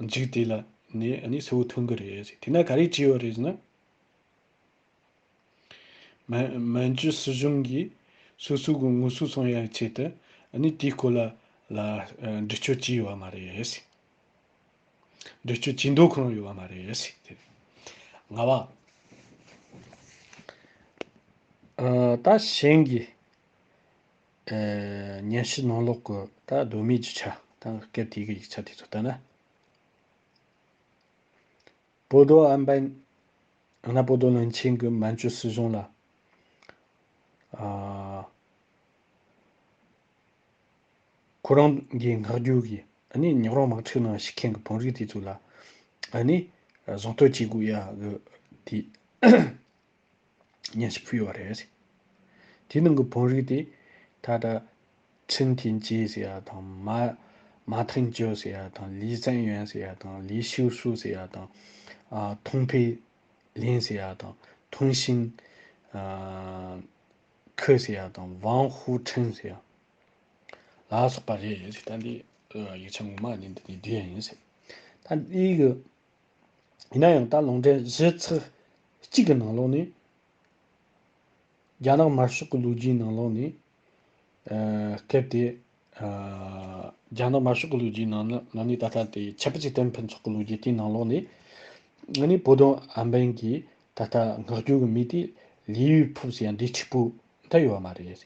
མཇུག་དེ་ལ་ནས་ཨ་ནི་གསལ་བོ་ཐོན་གི་རེད་ཟེར། དེ་ན་ག་རེ་བྲིས་ཡོད་རེད་ཟེར་ན། མན་མན་ཇུ་སྲིད་གཞུང་གིས་སོ་སོ་གི་ངོ་སོ་སྲུང་ཡའི་ཆེད་དུ་ཨ་ནི་དེའི་སྐོར་ལ་ལ་ཨ་འདྲི་གཅོད་བྱས་ཡོད་པ་མ་རེད། འདྲི་གཅོད་བྱེད་འདོད་ཁོ་རང་ཡོད་པ་མ་རེད། ལྔ་པ། ཨ་ད་ཞེང་གི་ཨ་སྙན་ཞུ་ནང་ལོགས་ཀྱི་ད་གདོད་མའི་རྒྱུ་ཆ་ད་སྐད་དེ་གི་ཡིག་ཆ་དེ་ཚོ་ལྟ་ན། པོ་ཏོ་ཨན་པན་ཡང་ན་པོ་ཏོ་བློན་ཆེན་གྱིས་མན་ཇུ་སྲིད་གཞུང་ལ་ཨ་ཁོ་རང་གི་མངགས་རྒྱུ་གི་ཨ་ནི་ཉོག་རོང་དམག་འཁྲུག་ནང་ཞུགས་མཁན་གྱི་བོད་རིགས་དེ་ཚོ་ལ་ཨ་ནི་གཟེངས་བསྟོད་བྱེད་དགོས་ཡ་གི་དེ་སྙན་ཞུ་ཕུལ་བ་རེད། དེའི་ནང་གི་བོད་རིགས་དེ་ད་ལྟ་ཁྲིན་ཐིན་ཅེ་ཟེར་ཡ་དང་། མ་མ་ཐིན་ཅོ་ཟེར་ཡ་དང་། ལི་ཙན་ཡོན་ཟེར་ཡ་དང་། ལི་ཤིའུ་སུ་ཟེར་ཡ་དང་། ཨ་ཐུང་ཕེ་ལིན་ཟེར་ཡ་དང་། ཐུང་ཤིན་ཨ་ཁི་ཟེར་ཡ་དང་། ཝང་ཧུ་ཁྲིན་ཟེར་ཡ་ལ་སོགས་པ་རེད་ཟེར། ད་འདི་ཡིག་ཆ་ངོ་མ་ནི་འདི་ནས་བསྡུས་ཡ་ཡིན་ཟེར། ད་འདི་གི་ཡིན་ན་ཡང་ད་ལུང་འདྲེན་གཞི་ཚིག་གཅིག་གི་ནང་ལོགས་ནས། རྒྱ་ནག་དམར་ཤོག་གི་ལོ་རྒྱུས་ནང་ལོགས་ནས། ཨ་སྐབས་དེ་ཨ་རྒྱ་ནག་དམར་ཤོག་གི་ལོ་རྒྱུས་ནང་ན་ནང་ནས་ད་ལྟ་དེ་ཁྱད་པར་ཅན་ཕུན་ཚོགས་ཀྱི་ལོ་རྒྱུས་དེའི་ནང་ལོགས་ནས། ཨ་ནི་པོ་ཏོ་ཨན་པན་གྱིས་ད་ལྟ་མངགས་རྒྱུ་གི་མི་དེ་ལི་ཡུས་ཕུ་ཟེར་ཡ་འདི་གཅིག་པུ་ད་ཡོད་པ་མ་རེད།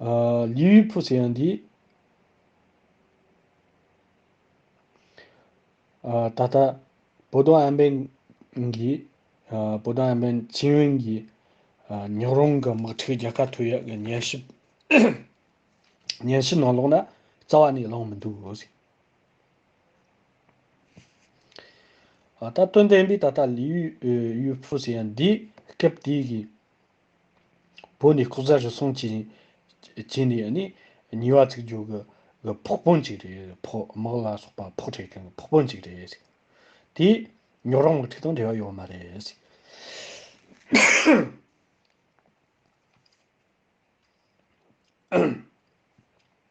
ཨ་ལི་ཡུས་ཕུ་ཟེར་ཡ་འདི། ཨ་ད་ལྟ་པོ་ཏོ་ཨན་པན་གྱིས། ཨ་པོ་ཏོ་ཨན་པན་ཆིན་ཝུན་གྱིས་ཨ་ཉོག་རོང་གི་དམག་འཁྲུག་རྒྱལ་ཁ་ཐོབ་ཡག་གི་སྙན་ཞུ་སྙན་ཞུ་ནང་ལོགས་ན་རྩ་བ་ནས་གླེང་མི་འདུག་ཟེར། ཨ་ད་དོན་དམ་པའི་ད་ལྟ་ལི་ཡུས་ཡུས་ཕུ་ཟེར་ཡ་འདི་སྐབས་དེའི་གི་བོད་ནས་ལྐོག་ཟ་རུལ་སུངས་ཀྱི་ བྱས་ནས་ནི་ཉེས་པ་བཙུགས་རྒྱུ་གི་གི་ཕོགས་ཕོན་ཅིག་རེད། ཕོགས་དམག་ལ་སོགས་པ་ཕོགས་སྤྲད་མཁན་གི་ཕོགས་ཕོན་ཅིག་རེད། དེ་ཉོག་རོང་དམག་འཁྲུག་དང་འབྲེལ་བ་ཡོད་མ་རེད།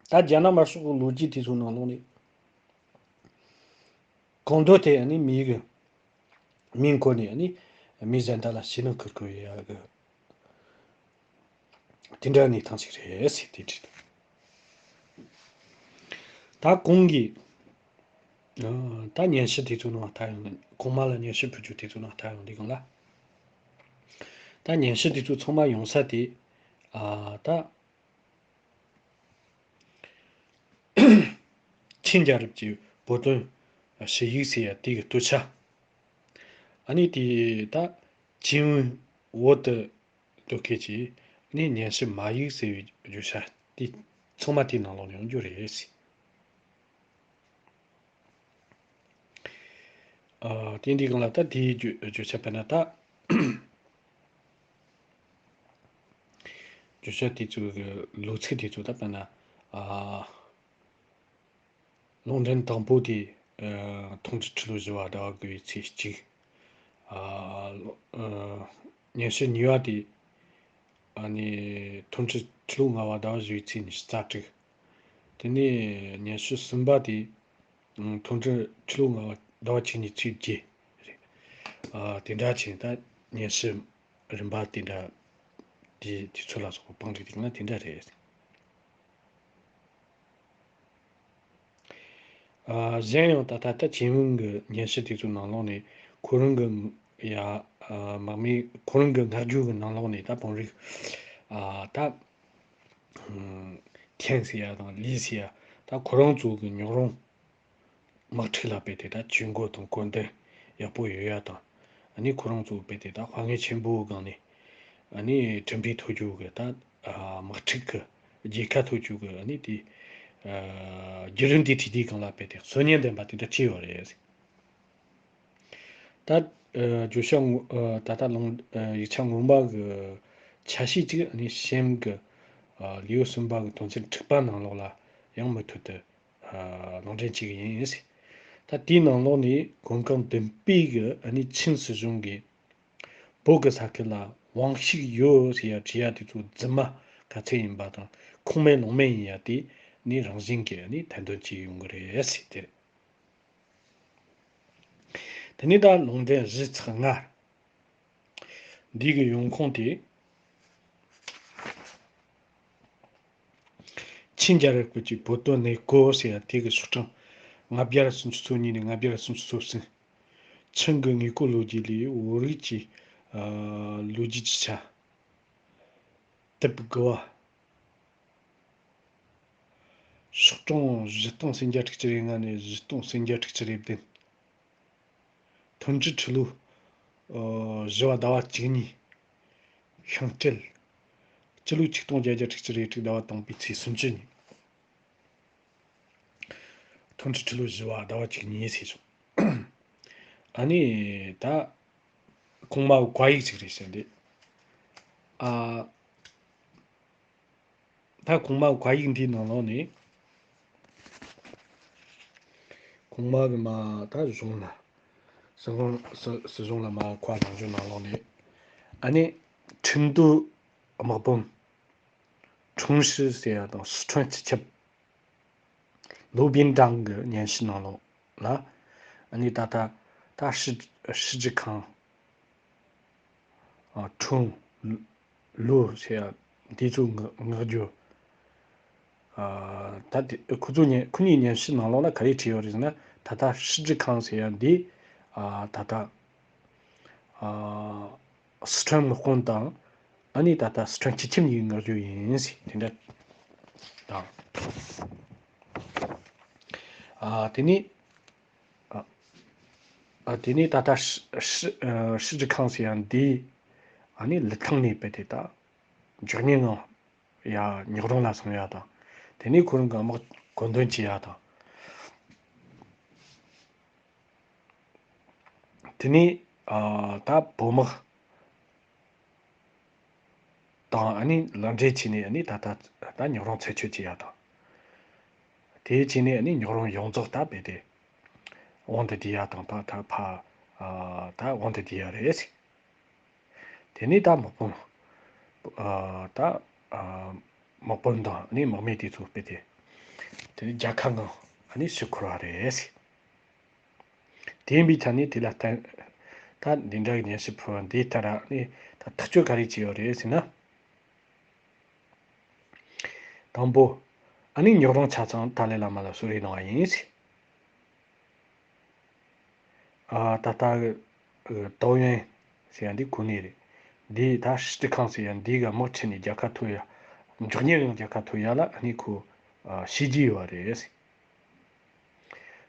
ད་རྒྱ་ནག་དམར་ཤོག་གི་ལོ་རྒྱུས་དེ་ཚོའི་ནང་ལོགས་ནས་གང་འདོད་དེ་ནི་མི་གི་མིང་བཀོལ་ནས་ནི་མི་གཞན་དག་ལ་ཞེད་སྣང་ཁུར་དགོས་ཡ་གི་དེ་འདྲ་གནས་སྟངས་ཤིག་རེད་ཟེར་དེ་བྲིས་འདུག་ད་གོང་གི་ཨ་ད་སྙན་ཞུ་དེ་ཚོའི་ནང་ལྟ་ཡོང་། གོང་མ་ལ་སྙན་ཞུ་ཕུལ་རྒྱུ་དེ་ཚོའི་ནང་ལྟ་ཡོང་དུས་སྒང་ལ། ད་སྙན་ཞུ་དེ་ཚོ་ཚང་མ་ཡོང་ས་དེ་ཨ་ད་ཆིན་རྒྱལ་རབས་ཀྱི་བོད་དོན་ཞུ་ཡིག་ཟེར་ཡ་དེ་གི་སྟོད་ཆ། ཨ་ནི་དེ་ད་ཅིན་ཝུན་བོད་དུ་སྡོད་མཁན་གྱི་ནི་སྙན་ཞུ་མ་ཡིག་ཟེར་བའི་བརྗོད་བྱ་དེ་ཚང་མ་དེའི་ནང་ལོགས་ནས་ཡོང་རྒྱུ་རེད། ཨ་དེ་འདི་སྒང་ལ་ད་དེའི་བརྗོད་བརྗོད་བྱ་དཔེར་ན་ད་བརྗོད་བྱ་དེ་ཚོའི་གི་ལོ་ཚིགས་དེ་ཚོ་ད་དཔེར་ན་ཨ། ལུང་འདྲེན་དང་པོ་དེ། ཨ། མཐོང་གྲོལ་ཁྲི་ལོ་བཞི་བ་ཟླ་བ་དགུ་བའི་ཚེས་གཅིག་ཨ། ཨ། སྙན་ཞུ་གཉིས་པ་དེ། ཨ་ནི། མཐོང་གྲོལ་ཁྲི་ལོ་ལྔ་བ་ཟླ་བ་བཞི་བའི་ཚེས་ཉི་ཤུ་རྩ་དྲུག་དེ་ནས་སྙན་ཞུ་གསུམ་པ་དེ། མཐོང་གྲོལ་ཁྲི་ལོ་ལྔ་བ་ཟླ་བ་བཅུ་གཉིས་ཚེས་བརྒྱད་རེད། ཨ། དེ་འདྲ་བྱས་ད་སྙན་ཞུ་རིམ་པ་དེ་འདྲ། དེ་དུས་ཚོད་ལ་སོགས་པ་བང་སྒྲིག་དེ་ན་དེ་འདྲ་རེད། ཨ། གཞན་ཡང་ད་ལྟ་ད་ཅིན་ཝུན་གྱི་སྙན་ཞུ་དེ་ཚོའི་ནང་ལོགས་ནས་ཁོ་རང་གི་ཡ། ཨ། དམག་མི་ཁོ་རང་གི་ངག་རྒྱུན་གྱི་ནང་ལོགས་ནས་ད་བོད་རིགས། ཨ། ད་ཐན་ཟེར་ཡ་དང་ལི་ཟེར་ཡ་ད་ཁོ་རང་ཚོ་གི་ཉོག་རོང་དམག་འཁྲུག་ལ་རྦད་དེ་ད་ཇུས་འགོད་དང་བཀོད་འདོམས་ཡག་པོ་ཡོད་ཡ་དང་། ཨ་ནི་ཁོ་རང་ཚོ་རྦད་དེ་ད་དཀའ་ངལ་ཆེན་པོའི་སྒང་ནས། ཨ་ནི་གྲུབ་འབྲས་ཐོབ་རྒྱུ་གི་ད་ཨ་དམག་འཁྲུག་གི་རྒྱལ་ཁ་ཐོབ་རྒྱུ་གི་ཨ་ནི་དེ་ཨ་བརྒྱུད་རིམ་དེ་བྲིས་དུས་སྒང་ལ་རྦད་དེ་གསོན་ཉམས་ལྡན་པ་དེ་འདྲ་བྲིས་ཡོད་རེད། ད་ཨ་བརྗོད་བྱ་ངོ་ཨ་ད་ལྟ་ལུང་ཨ་ཡིག་ཆ་སྔོན་མ་གི་ཆ་ཤས་ཅིག་ཨ་ནི་གཤམ་གི་ཨ་ལེའུ་གསུམ་པ་གི་དོན་ཚན་དྲུག་པ་ནང་ལོགས་ལ་ཡང་མུ་མཐུད་དུ་ཨ་ལུང་འདྲེན་བྱེད་ཀྱི་ཡིན། ད་དེའི་ནང་ལོགས་ནས་གོམ་གང་མདུན་སྤོས་ཀྱི་ཨ་ནི་ཆིན་སྲིད་གཞུང་གིས་བོད་ཀྱི་ས་ཁུལ་ལ་དབང་ཤུགས་ཡོད་ཟེར་ཡ་བྲིས་ཡ་དེ་ཚོ་རྫུན་མ་ག་ཚད་ཡིན་པ་དང་ཁུངས་མེད་ལུང་མེད་ཡིན་ཡ་དེ་ནི་རང་བཞིན་གྱིས་ནི་ཐེར་འདོན་བྱས་ཡོང་གི་རེད་ཟེར་དེ་རེད། དེ་ནས་ད་ལུང་འདྲེན་བཞི་ཚེག་ལྔ། འདི་གི་ཡོང་ཁུངས་དེ། ཆིན་རྒྱལ་རབས་སྐབས་ཀྱི་བོད་དོན་གནས་སྐོར་ཟེར་ཡ་དེ་གི་ཤོག་གྲངས་ལྔ་བརྒྱ་ར་སུམ་ཅུ་སོ་གཉིས་ནས་ལྔ་བརྒྱ་ར་སུམ་ཅུ་སོ་གསུམ། ཆིན་གྱི་དངོས་པོའི་ལོ་རྒྱུས་ལས་བོད་རིགས་ཀྱི་ཨ་ལོ་རྒྱུས་ཀྱི་ཆ། དེབ་དགུ་བ། ཤོག་གྲངས་བཞི་སྟོང་སུམ་བརྒྱ་དྲུག་ཅུ་རེ་ལྔ་ནས་བཞི་སྟོང་སུམ་བརྒྱ་དྲུག་ཅུ་རེ་བདུན། མཐོང་གྲོལ་ཁྲི་ལོ་ཨ་བཞི་བ་ཟླ་བ་བཅུ་གཉིས། ཤིང་སྤྲེལ། སྤྱི་ལོ་ཆིག་སྟོང་བརྒྱད་བརྒྱ་དྲུག་ཅུ་རེ་དྲུག་ཟླ་བ་དང་པོའི་ཚེས་སུམ་ཅུ་ཉིན། མཐོང་གྲོལ་ཁྲི་ལོ་བཞི་བ་ཟླ་བ་བཅུ་གཉིས་ཟེར་སོང་། ཨ་ནི་ད་གོང་མ་བཀའ་ཡིག་ཅིག་རེད་ཟེར་འདི། ཨ། ད་གོང་མ་བཀའ་ཡིག་འདིའི་ནང་ལོགས་ནས། གོང་མ་གི་མ་ད་གཞུང་ལ། སྲིད་དབང་སྲིད་སྲིད་གཞུང་ལ་མ་བཀའ་གནང་རྒྱུ་ནང་ལོགས་ནས། ཨ་ནི་ཁྲིན་ཏུའུ་དམག་དཔོན་ཁྲུང་ཧྲི་ཟེར་ཡ་དང་སི་ཁྲོན་སྤྱི་ཁྱབ་ལོ་བིན་ཀྲང་གི་སྙན་ཞུ་ནང་ལོགས་ལ། ཨ་ནི་ད་ལྟ་ད་ཧྲི་ཧྲི་ཅི་ཁང་། ཨ་ཁྲུང་། ལུའུ་ཟེར་ཡ་འདི་ཚོ་ངག་ངག་རྒྱུན། ཨ་ད་དེ་ཁོ་ཚོ་ཉན་ཁོ་གཉིས་ཉན་ཞིབ་ནང་ལོགས་ལ་ག་རེ་བྲིས་ཡོད་རེད་ཟེར་ན། ད་ལྟ་ཧྲི་ཅི་ཁང་ཟེར་ཡ་འདི་ཨ་ད་ལྟ་ཨ་སི་ཁྲོན་དམག་དཔོན་དང་ཨ་ནི་ད་ལྟ་སི་ཁྲོན་སྤྱི་ཁྱབ་གཉིས་ངག་རྒྱུན་ཡིན་ཟེར་དེ་འདྲ་དང་། ཨ་དེ་ནི། ཨ་ཨ་དེ་ནས་ད་ལྟ་ཧྲི་ཧྲི་ཨ་ཧྲི་ཅི་ཁང་ཟེར་ཡ་འདི་ཨ་ནི་ལི་ཐང་ནས་རྦད་དེ་ད་མགྱོགས་མྱུར་ངང་ཡ་ཉག་རོང་ལ་སོང་ཡ་དང་། དེ་ནས་ཁོ་རང་གི་དམག་བཀོད་འདོམས་བྱེད་ཡ་དང་། དེ་ནས་ཨ་ད་བོད་དམག་དང་ཨ་ནི་ལག་འབྲེལ་བྱས་ནས་ཨ་ནི་ད་ལྟ་ད་ཉག་རོང་ཚར་གཅོད་བྱེད་ཡ་དང་། དེ་བྱས་ནས་ཨ་ནི་ཉག་རོང་ཡོངས་རྫོགས་ད་རྦད་དེ་དབང་དུ་བསྡུ་ཡ་དང་ཕ་ད་ཕ་ཨ་ད་དབང་དུ་བསྡུ་ཡ་རེད། དེ་ནས་ད་དམག་དཔོན་ཨ་ད་ཨ་དམག་དཔོན་དང་ཨ་ནི་དམག་མི་དེ་ཚོ་རྦད་དེ་དེ་ནས་རྒྱལ་ཁབ་ནང་ཨ་ནི་ཕྱིར་འཁོར་བ་རེད། དེ་ཡིན་པའི་ཆ་ནས་དེ་ལ་བརྟེན་ད་འདི་འདྲ་གི་སྙན་ཞུ་ཕུལ་བ་འདི་ལྟར་ནི་ད་ཐག་གཅོད་ག་རེ་བྱས་ཡོད་རེད་ཟེར་ན། དང་པོ། ཨ་ནི་ཉག་རོང་ཆ་ཚང་ཏཱ་ལའི་བླ་མ་ལ་གསོལ་རས་གནང་བ་ཡིན་ཟེར། ཨ་ད་ལྟ་གི་ཏའོ་ཡོན་ཟེར་ཡ་འདི་གོ་ནི་རེད། འདི་ད་ཧྲི་ཏི་ཁང་ཟེར་ཡ་འདི་ག་དམག་ཁྲིད་ནས་རྒྱལ་ཁ་ཐོབ་ཡ། མགྱོགས་མྱུར་ངང་རྒྱལ་ཁ་ཐོབ་ཡ་ལ་ཨ་ནི་ཁོ་ཨ་བྱས་རྗེས་ཡོད་པ་རེད་ཟེར།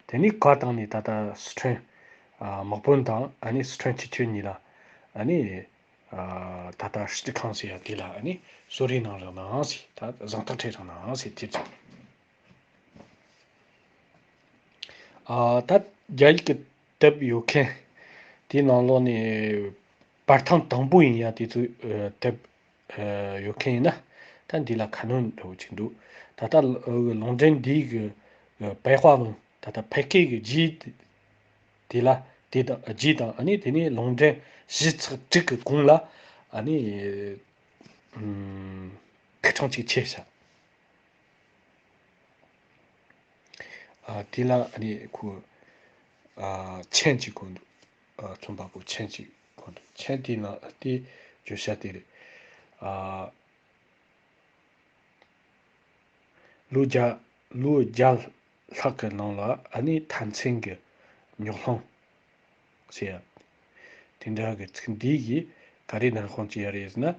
དེ་ནས་བཀའ་བཏང་ནས་ད་ལྟ་སི་ཁྲོན་ཨ་དམག་དཔོན་དང་ཨ་ནི་སི་ཁྲོན་སྤྱི་ཁྱབ་གཉིས་ལ་ཨ་ནི་ཨ་ད་ལྟ་ཧྲི་ཏི་ཁང་ཟེར་ཡ་དེ་ལ་ཨ་ནི་གསོལ་རས་གནང་རོགས་གནང་ཟེར། ད་གཟེངས་རྟགས་སྤྲད་རོགས་གནང་ཟེར་དེ་རེད། ཨ་ད་རྒྱ་ཡིག་གི་དེབ་ཡོད་མཁན་དེའི་ནང་ལོགས་ནས་པར་ཐེངས་དང་པོ་ཡིན་ཡ་དེ་ཚོ་ཨ་དེབ་ཨ་ཡོད་མཁན་ཡིན་ན་ད་འདི་ལ་ཁ་སྣོན་འདྲ་བོ་ཅིག་འདུག་ད་ལྟ་ལ་ལུང་འདྲེན་འདིའི་གི་ཨ་白话文ད་ལྟ་ཕལ་སྐད་ཀྱི་རྗེས་དེ་ལ་དེ་དང་རྗེས་དང་ཨ་ནི་དེ་ནས་ལུང་འདྲེན་བཞི་ཚེག་དྲུག་གི་གོང་ལ་ཨ་ནི་ཨམ་ཁི་ཁྲང་ཅིག་ཆད་བཞག་ཨ་དེ་ལ་ཨ་ནི་ཁོ་ཨ་མཆན་གཅིག་བཀོད་འདུག་ཨ་རྩོམ་པ་པོ་མཆན་གཅིག་བཀོད་འདུག་མཆན་དེའི་ནང་དེ་བརྗོད་བྱ་དེ་རེད། ཨ་ལོ་བརྒྱ་ལོ་བརྒྱ་ལྷག་གི་ནང་ལ་ཨ་ནི་མཐའ་མཚན་གྱི་ཉག་རོང་ཟེར་ཡ། དེ་འདྲ་གི་ཚིག་འདི་ཡིས་ག་རེ་ནན་སྐྱོང་བྱེད་ཡ་རེད་ཟེར་ན།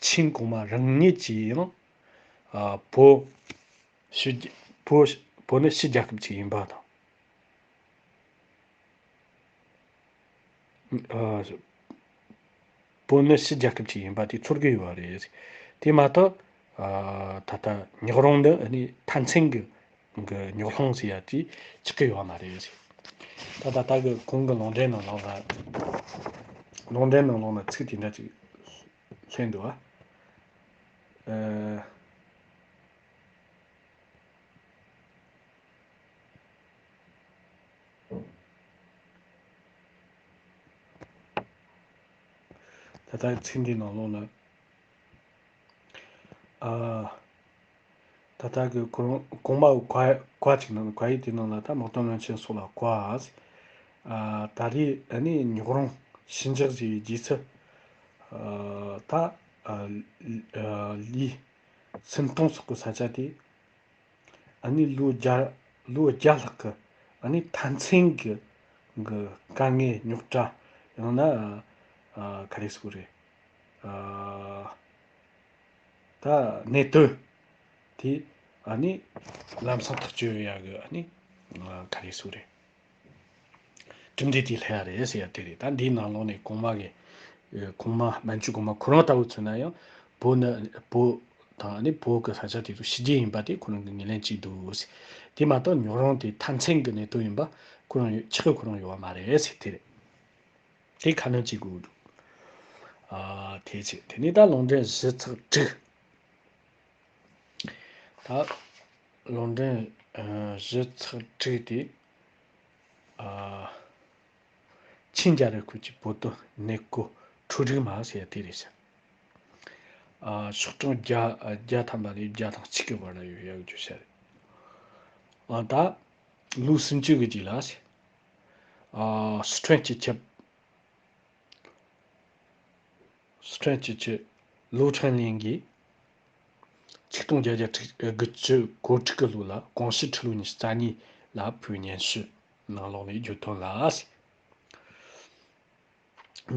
ཆིན་གོང་མ་རང་ཉིད་ཀྱིས་ཡང་ཨ་བོད་ཕྱི་རྒྱ་བོད་བོད་ནི་ཕྱི་རྒྱལ་ཁབ་ཅིག་ཡིན་པ་དང་། ཨ་བོད་ནི་ཕྱི་རྒྱལ་ཁབ་ཅིག་ཡིན་པ་དེ་ཚོར་གི་ཡོད་པ་རེད། དེ་མ་གཏོགས་ཨ་ད་ལྟ་ཉག་རོང་འདི་ནི་མཐའ་མཚན་གྱི་གི་ཉག་རོང་ཟེར་ཡ་དེ་ཆགས་ཀྱི་ཡོད་པ་མ་རེད། ད་ད་ལྟ་གི་གོང་གི་ལུང་འདྲེན་ནང་ལོགས་ལ་ལུང་འདྲེན་ནང་ལོགས་ལ་ཚིག་དེ་འདྲ་ཅིག་ལྷན་འདུག་ཨ། ཨ། ད་ལྟ་ཚིག་འདི་ནང་ལོགས་ལ། ཨ། ད་ལྟ་གི་གོང་གོང་མ་བཀའ་བཀའ་ཅིག་ནང་བཀའ་ཡིག་དེ་ནང་ལ་ད་དམག་དོན་བློན་ཆེན་སོགས་ལ་བཀའ། ཨ། ད་རེས་ཨ་ནི་ཉག་རོང་ཕྱི་འཇགས་ཟེར་བའི་རྗེས་སུ། ཨ། ད་ཨ་ལི་སུན་ཏོང་སོགས་ཀྱི་ས་ཆ་དེ། ཨ་ནི་ལོ་བརྒྱ་ལོ་བརྒྱ་ལྷག་གི་ཨ་ནི་མཐའ་མཚན་གྱི་གི་དཀའ་ངལ་རྙོག་དྲ། ཡང་ན་ཨ་ག་རེ་ཟེར་དགོས་རེད། ཨ་ད་གནད་དོན་དེ་ཨ་ནི་ལམ་སང་ཐག་གཅོད་ཡ་གི་ཨ་ནི་ཨ་ག་རེ་ཟེར་དགོས་རེད། གྲུབ་འབྲས་དེ་སླེབས་ཡ་རེད་ཟེར་ཡ་དེ་རེད། ད་འདིའི་ནང་ལོགས་ནས་གོང་མ་གི་ཨེ་གོང་མ་མན་ཇུ་གོང་མ་ཁོ་རང་ལྟ་བུ་མཚོན་ན་ཡང་བོད་ནི་བོད་དང་ནི་བོད་ཀྱི་ས་ཆ་དེ་ཚོ་ཕྱི་རྒྱལ་ཡིན་པ་དེ་ཁོ་རང་གི་ངོས་ལེན་བྱས་འདུག་ཟེར། དེ་མ་གཏོགས་ཉག་རོང་དེ་མཐའ་མཚན་གྱི་གནད་དོན་ཡིན་པ་ཁོ་རང་ཆགས་ཀྱི་ཁོ་རང་ཡོད་པ་མ་རེད་ཟེར་དེ་རེད། དེ་ཁ་སྣོན་བྱེད་དགོས་འདུག་ཨ་དེ་བྱས་དེ་ནས་ད་ལུང་འདྲེན་བཞི་ཚེག་དྲུག་ད་ལུང་འདྲེན་ཨ་བཞི་ཚེག་དྲུག་དེ་ཨ་ཆིང་རྒྱལ་རབས་ཁུལ་གྱི་བོད་དོན་གནས་སྐོར་འཕྲོ་རིག་མ་ཟེར་ཡ་དེ་རེད་ཤག་ཨ་ཤོག་གྲངས་བརྒྱ་བརྒྱ་ཐམ་པ་ནས་བརྒྱ་དང་གཅིག་གི་བར་ལ་ཡོད་ཡ་གི་བརྗོད་བྱ་རེད། ཨ་ད་ལོ་སུམ་ཅུ་གི་རྗེས་ལ་ཟེར། ཨ་སི་ཁྲོན་སྤྱི་ཁྱབ། སི་ཁྲོན་སྤྱི་ཁྱབ་ལོ་ཁྲང་ལིང་གིས་ཆིག་སྟོང་བརྒྱད་བརྒྱ་དྲུག་དགུ་བཅུ་གོ་དྲུག་གི་ལོ་ལ་ཀོང་ཞི་ཁྲི་ལོ་ཉི་ཤུ་རྩ་གཉིས་ལ་ཕུལ་བའི་སྙན་ཞུ་ནང་ལོགས་ནས་བརྗོད་དོན་ལ།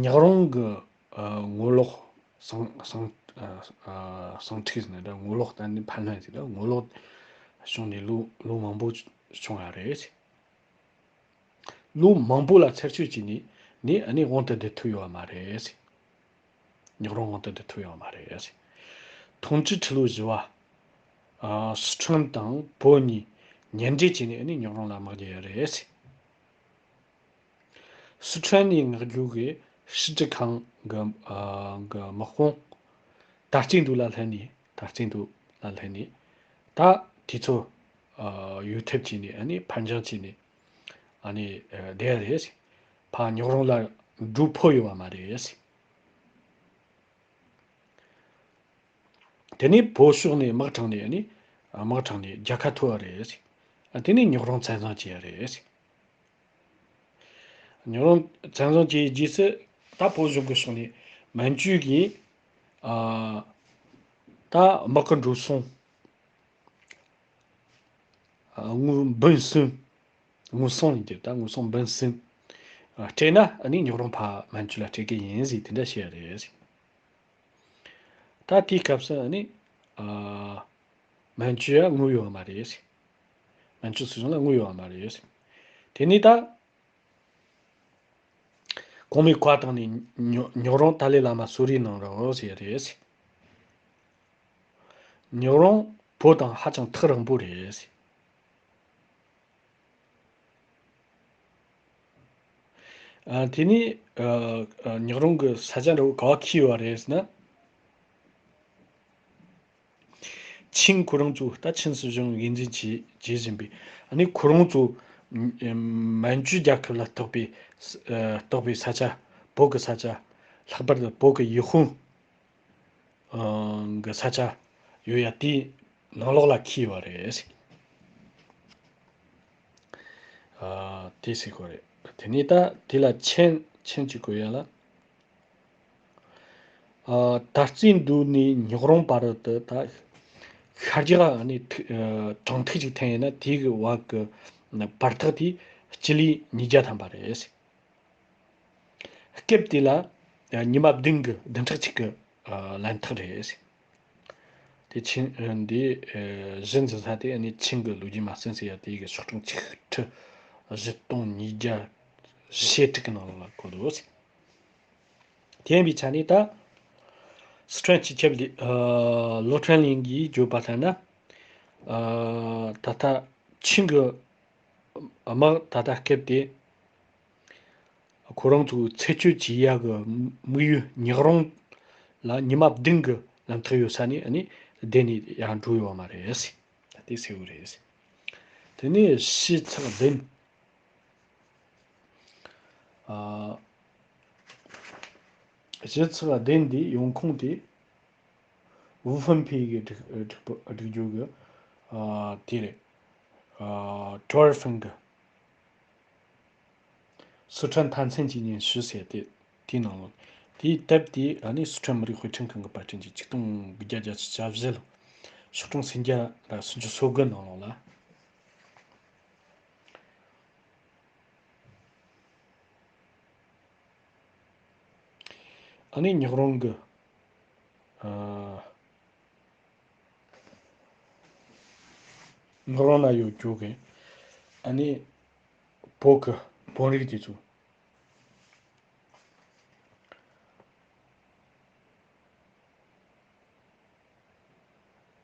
ཉག་རོང་གི་ཨ་ངོ་ལོག་ཟིང་ཟིང་ཨ་ཟིང་འཁྲུག་ཟེར་ན་འདྲ། ངོ་ལོག་ད་ནི་ཕན་ལྷན་ཟེར་ན་ངོ་ལོག་བྱུང་ནས་ལོ་ལོ་མང་པོ་བྱུང་བ་རེད། ལོ་མང་པོ་ལ་ཚར་གཅོད་བྱས་ནས་ནི་ཨ་ནི་དབང་དུ་བསྡུ་ཐུབ་ཡོད་པ་མ་རེད། ཉག་རོང་དབང་དུ་བསྡུ་ཐུབ་ཡོད་པ་མ་རེད། ཐུང་ཀྲི་ཁྲི་ལོ་བཞི་བ་ཨ་སི་ཁྲོན་དང་བོད་གཉིས་མཉམ་འབྲེལ་བྱས་ནས་ཨ་ནི་ཉག་རོང་ལ་དམག་རྒྱག་ཡོད་རེད། སི་ཁྲོན་ནས་མངགས་རྒྱུ་གི་ཧྲི་ཀྲི་ཁང་གི་ཨ་གི་དམག་དཔུང་ དར་རྩེ་མདོ་ལ་སླེབས་ནས། དར་རྩེ་མདོ་ལ་སླེབས་ནས། ད་དེ་ཚོ་ཨ་གཡོལ་ཐབས་བྱས་ནས། ཨ་ནི་ཕར་འགྱངས་བྱས་ནས། ཨ་ནི་ཨ་བསྡད་ཡ་རེད། ཕར་ཉག་རོང་ལ་འགྲོ་ཕོད་ཡོད་པ་མ་རེད། དེ་ནས་བོད་ཕྱོགས་ནས་དམག་དྲངས་ནས། ཨ་ནི་དམག་དྲངས་ནས་རྒྱལ་ཁ་ཐོབ་པ་རེད། ཨ་དེ་ནས་ཉག་རོང་བཙན་བཟུང་བྱས་པ་རེད། ཉག་རོང་བཙན་བཟུང་བྱས་རྗེས་སུ། ད་བོད་གཞུང་གི་ཕྱོགས་ནས་མན་ཇུ་གིས་ཨ་ད་དམག་གི་འགྲོ་སོང་ཨ་དངུལ་འབུམ་གསུམ། དངུལ་སྲང་ཡིན་གྱི། ད་དངུལ་སྲང་འབུམ་གསུམ་ཨ་སྤྲད་ན། ཨ་ནི་ཉག་རོང་ཕར་མན་ཇུ་ལ་སྤྲད་གི་ཡིན་ཟེར། དེ་འདྲ་བཤད་ཡ་རེད། ད་དེའི་སྐབས་སུ་ཨ་ནི་ཨ་མན་ཇུ་ཡ་དངུལ་ཡོད་མ་རེད། མན་ཇུ་སྲིད་གཞུང་ལ་དངུལ་ཡོད་མ་རེད། དེ་ནས་ད་གོང་མའི་བཀའ་བཏང་ནས་ཉོ་ཉག་རོང་ཏཱ་ལའི་བླ་མ་གསོལ་རས་གནང་རོགས་ཟེར་རེད། ཉག་རོང་བོད་དང་ཧ་ཅང་ཐག་རིང་པོ་རེད། ཨ་དེ་ནས་ཨ་ཨ་ཉག་རོང་གི་ས་ཆ་འདྲ་བོ་ག་པར་འཁེལ་ཡོད་རེད་ཟེར་ན། ཆིང་ཁོ་རང་ཚོས། ད་ཆིང་སྲིད་གཞུང་འོས་འཛིན་བྱས་བྱེད་བཞིན་པའི། ཨ་ནི་ཁོ་རང་ཚོ་མན་ཇུ་རྒྱལ་ཁབ་ལ་གཏོགས་པའི་ཨ་གཏོགས་པའི་ས་ཆ། བོད་ཀྱི་ས་ཆ། ལྷག་པར་དུ་བོད་ཀྱི་ཡུལ་དཔོན་ཨང་གི་ས་ཆ་ཡོད་ཡ་དེའི་ནང་ལོགས་ལ་འཁེལ་ཡོད་རེད། ཨ་དེ་ཟེར་གོ་རེད། དེ་ནས་ད་དེ་ལ་ཆེན་ཆེན་གཅིག་དགོས་ཡ་ལ། ཨ་དར་རྩེ་མདོ་ནས་ཉག་རོང་བར་དུ་ད་ཤར་རྒྱག་ཨ་ནི་ཐིག་ཨ་གྲང་ཐིག་ཅིག་འཐེན་ཡིན་ན། དེ་གི་བར་གི་བར་ཐག་དེ་སྤྱི་ལེ་ཉིས་བརྒྱ་ཐམ་པ་རེད། སྐབས་དེ་ལ་ཉི་མ་བདུན་གྱི། བདུན་ཕྲག་གཅིག་གི་ལམ་ཐག་རེད། དེ་ཆིང་འདི་གཞི་འཛིན་ས་དེ་ནི་ཆིང་གི་ལོ་རྒྱུས་མ་ཟིན་ཟེར་ཡ་དེ་གི་སོག་གྲངས་ཆིག་ཁྲི་བཞི་སྟོང་ཉིས་བརྒྱ་ཞེ་དྲུག་གི་ནང་ལ་འཁོད་འདུག། དེ་ཡིན་པའི་ཆ་ནས་ད་སི་ཁྲོན་སྤྱི་ཁྱབ་ལི་ཨ་ལོ་ཁྲོན་གླིང་གིས་བརྗོད་པ་ལྟར་ན། ཨ་ད་ལྟ་ཆིང་གི་དམག་ད་ལྟ་སྐབས་དེ་ཁོ་རང་ཚོའི་ཚེ་སྤྱོད་བྱེད་ཡག་གི་དམིགས་ཡུལ་ཉག་རོང་ལ་ཉི་མ་བདུན་གྱི་ལམ་ཐག་ཡོད་ས་ནས་ཨ་ནི་བསྡད་ནས་ཡར་འགྲོ་ཡོད་མ་རེད། ད་དེ་གསལ་བོ་རེད། དེ་ནས་གཞིས་ཆགས་བདུན། ཨ་གཞིས་ཆགས་བདུན་འདི་ཡོང་ཁུངས་དེ་ཝུ་ཧྥུན་ཕེ་གི་སྒྲིག་སྒྲིག་པ་སྒྲིག་རྒྱུ་གི་ཨ་དེ་རེད། ཨ་ཀྲོར་ཧྥུན་གི་སི་ཁྲོན་མཐའ་མཚན་གྱི་སྙན་ཞུ་ཟེར་ཏེ། དེའི་ནང་ལོགས། དེའི་དེབ་དེ་ཨ་ནི་སི་ཁྲོན་མི་རིགས་དཔེ་སྐྲུན་ཁང་གི་པར་སྐྲུན་གྱིས་ཆིག་སྟོང་དགུ་བརྒྱ་བརྒྱད་ཅུ་གྱ་བཞི་ལོ་ཤོག་གྲངས་སུམ་བརྒྱ་དང་སུམ་ཅུ་སོ་དགུ་ནང་ལོགས་ལ། ཨ་ནི་ཉག་རོང་གི་ཨ་ཉག་རོང་ན་ཡོད་རྒྱུ་གི་ཨ་ནི་བོད་ཀྱི་བོད་རིགས་དེ་ཚོ།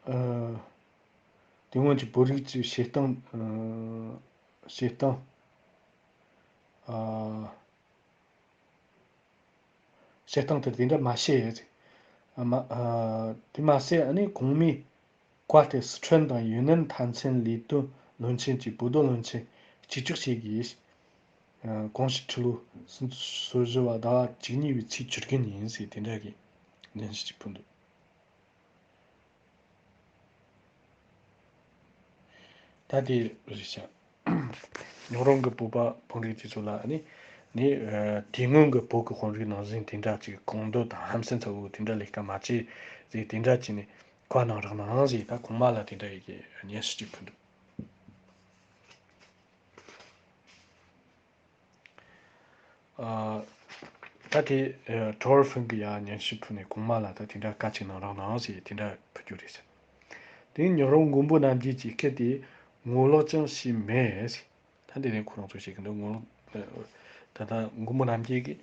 ཨ་དེ་སྔོན་གྱི་བོད་རིགས་ཀྱི་བྱེད་སྟངས། ཨ་བྱེད་སྟངས། ཨ་བྱེད་སྟངས་དེ་དེ་འདྲ་མ་བྱེད། ཨ་མ་ཨ་དེ་མ་ཟད་ཨ་ནི་གོང་མའི་བཀའ་ལྟར་སི་ཁྲོན་དང་ཡུན་ནན་མཐའ་མཚན་ལས་དོན་བློན་ཆེན་གྱི་བོད་དོན་བློན་ཆེན་གཅིག་གྱུར་བྱེད་དགོས། ཨ་གོང་ཞུས་ཁྲི་ལོ་སུམ་ཅུ་སོ་བཞི་བ་ཟླ་བ་བཅུ་གཉིས་པའི་ཚེས་བཅུ་དགུ་ཉིན་ཟེར་དེ་འདྲ་གི་སྙན་ཞུ་ཅིག་ཕུལ་འདུག། ད་དེ་རེད་ཤག། ཉག་རོང་གི་བོད་པ་བོད་རིགས་དེ་ཚོ་ལ་ནི་ནི་ཨ་དེ་སྔོན་གྱི་བོད་ཀྱི་དཔོན་རིགས་ནང་བཞིན་དེ་འདྲ་ཅིག་གོང་བསྡུར་དང་ཧམ་སེམས་ཚ་བོ་དེ་འདྲ་ལས་ཀ་མ་བྱེད་ཟེར། དེ་འདྲ་བྱས་ནས་བཀའ་གནང་རོགས་གནང་ཟེར། ད་གོང་མ་ལ་དེ་འདྲ་ཡི་གེ་སྙན་ཞུ་ཅིག་ཕུལ་འདུག། ཨ་ད་དེ་ཨ་ཀྲོར་ཧྥུན་གྱི་ཡ་སྙན་ཞུ་ཕུལ་ནས་གོང་མ་ལ་ད་དེ་འདྲ་བཀའ་ཅིག་གནང་རོགས་གནང་ཞེས་དེ་འདྲ་ཕུལ་རྒྱུ་རེད་ཟེར། དེ་ཉག་རོང་མགོན་པོ་རྣམ་རྒྱལ་གྱིས་སྐད་དེ་ངོ་ལོག་ཀྱང་བྱས་མེད་ཟེར། ད་འདི་ནས་ཁོ་རང་ཚོ་བཤད་ཀྱི་འདུག། ངོ་ལོག་ད་ལྟ་མགོན་པོ་རྣམ་རྒྱལ་གྱིས་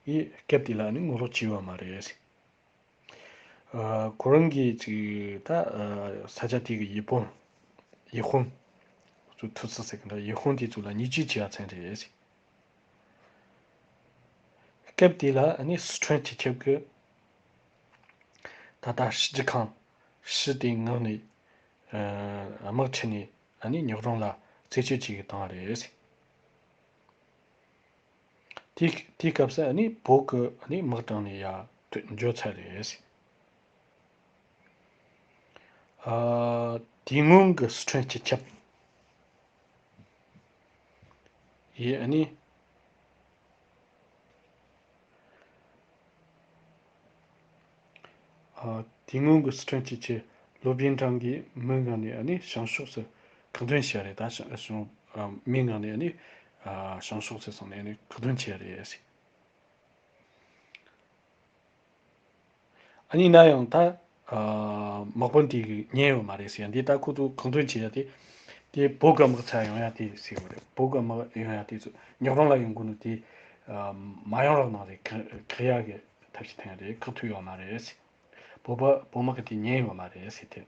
ཡི་སྐད་དེ་ལ་ནི་ངོ་ལོག་བྱས་ཡོད་མ་རེད་ཟེར། ཨ་ཁོ་རང་གིས་ཅིག་ད་ཨ་ས་ཆ་དེ་གི་ཡུལ་དཔོན། ཡུལ་དཔོན་ཚོ། ཐུ་སི་ཟེར་གི་འདྲ། ཡུལ་དཔོན་དེ་ཚོ་ལ་བརྙས་བཅོས་བྱས་པ་མཚོན་རེད། སྐབས་དེ་ལ་ཨ་ནི་སི་ཁྲོན་སྤྱི་ཁྱབ་ཀྱི་ད་ ད་ལྟ་ཕྱི་རྒྱལ་ཁང་ཕྱི་དེའི་ངོས་ནས་དམག་ཁྲིད་ནས་ཨ་ནི་ཉག་རོང་ལ་རྩད་གཅོད་བྱེད་ཀྱི་བཏང་བ་རེད། དེ་དེའི་སྐབས་སུ་ཨ་ནི་བོད་ཀྱི་ཨ་ནི་དམག་དྲངས་ནས་ཡར་འགྲོ་ཚར་རེད། ཨ། དེ་སྔོན་གྱི་སི་ཁྲོན་སྤྱི་ཁྱབ་ཡིས་ཨ་ནི། ཨ། དེ་སྔོན་གྱི་སི་ཁྲོན་སྤྱི་ཁྱབ་ལོ་པིན་ཀྲང་གིས་མིའི་ངང་ནས་ཨ་ནི་བྱང་ཕྱོགས་སུ་ཁག་འདོན་བྱས་རེད། ད་བྱང་བྱང་ཨ། མིའི་ངང་ནས་ཨ་ནི་ཨ། བྱང་ཕྱོགས་སུ་སོང་ནས་ཨ་ནི་ཁག་འདོན་བྱས་རེད་ཟེར། ཨ་ནི་ན་ཡང་ད་ཨ། དམག་དཔོན་དེ་གིས་ཉན་ཡོད་མ་རེད་ཟེར། འདི་ད་ཁོ་ཚོ་ཁག་འདོན་བྱས་ཡ་དེ་དེ་བོད་གི་དམག་ཚར་ཡོང་ཡ་དེ་ཟེར་བ་རེད། བོད་གི་དམག་ཡོང་ཡ་དེ་ཚོ་ཉག་རོང་ལ་ཡོང་དགོས་ནི་དེ་ཨ། མ་ཡོང་རོགས་གནང་རེད། ཁག་ཁག་ཡ་གི་ཐབས་ཤེས་ཐོན་ཡ་རེད། ཁག་ཐུབ་ཡོད་མ་རེད་ཟེར། བོད་པ་བོད་དམག་གིས་དེ་ཉན་ཡོད་མ་རེད་ཟེར་ཏེ།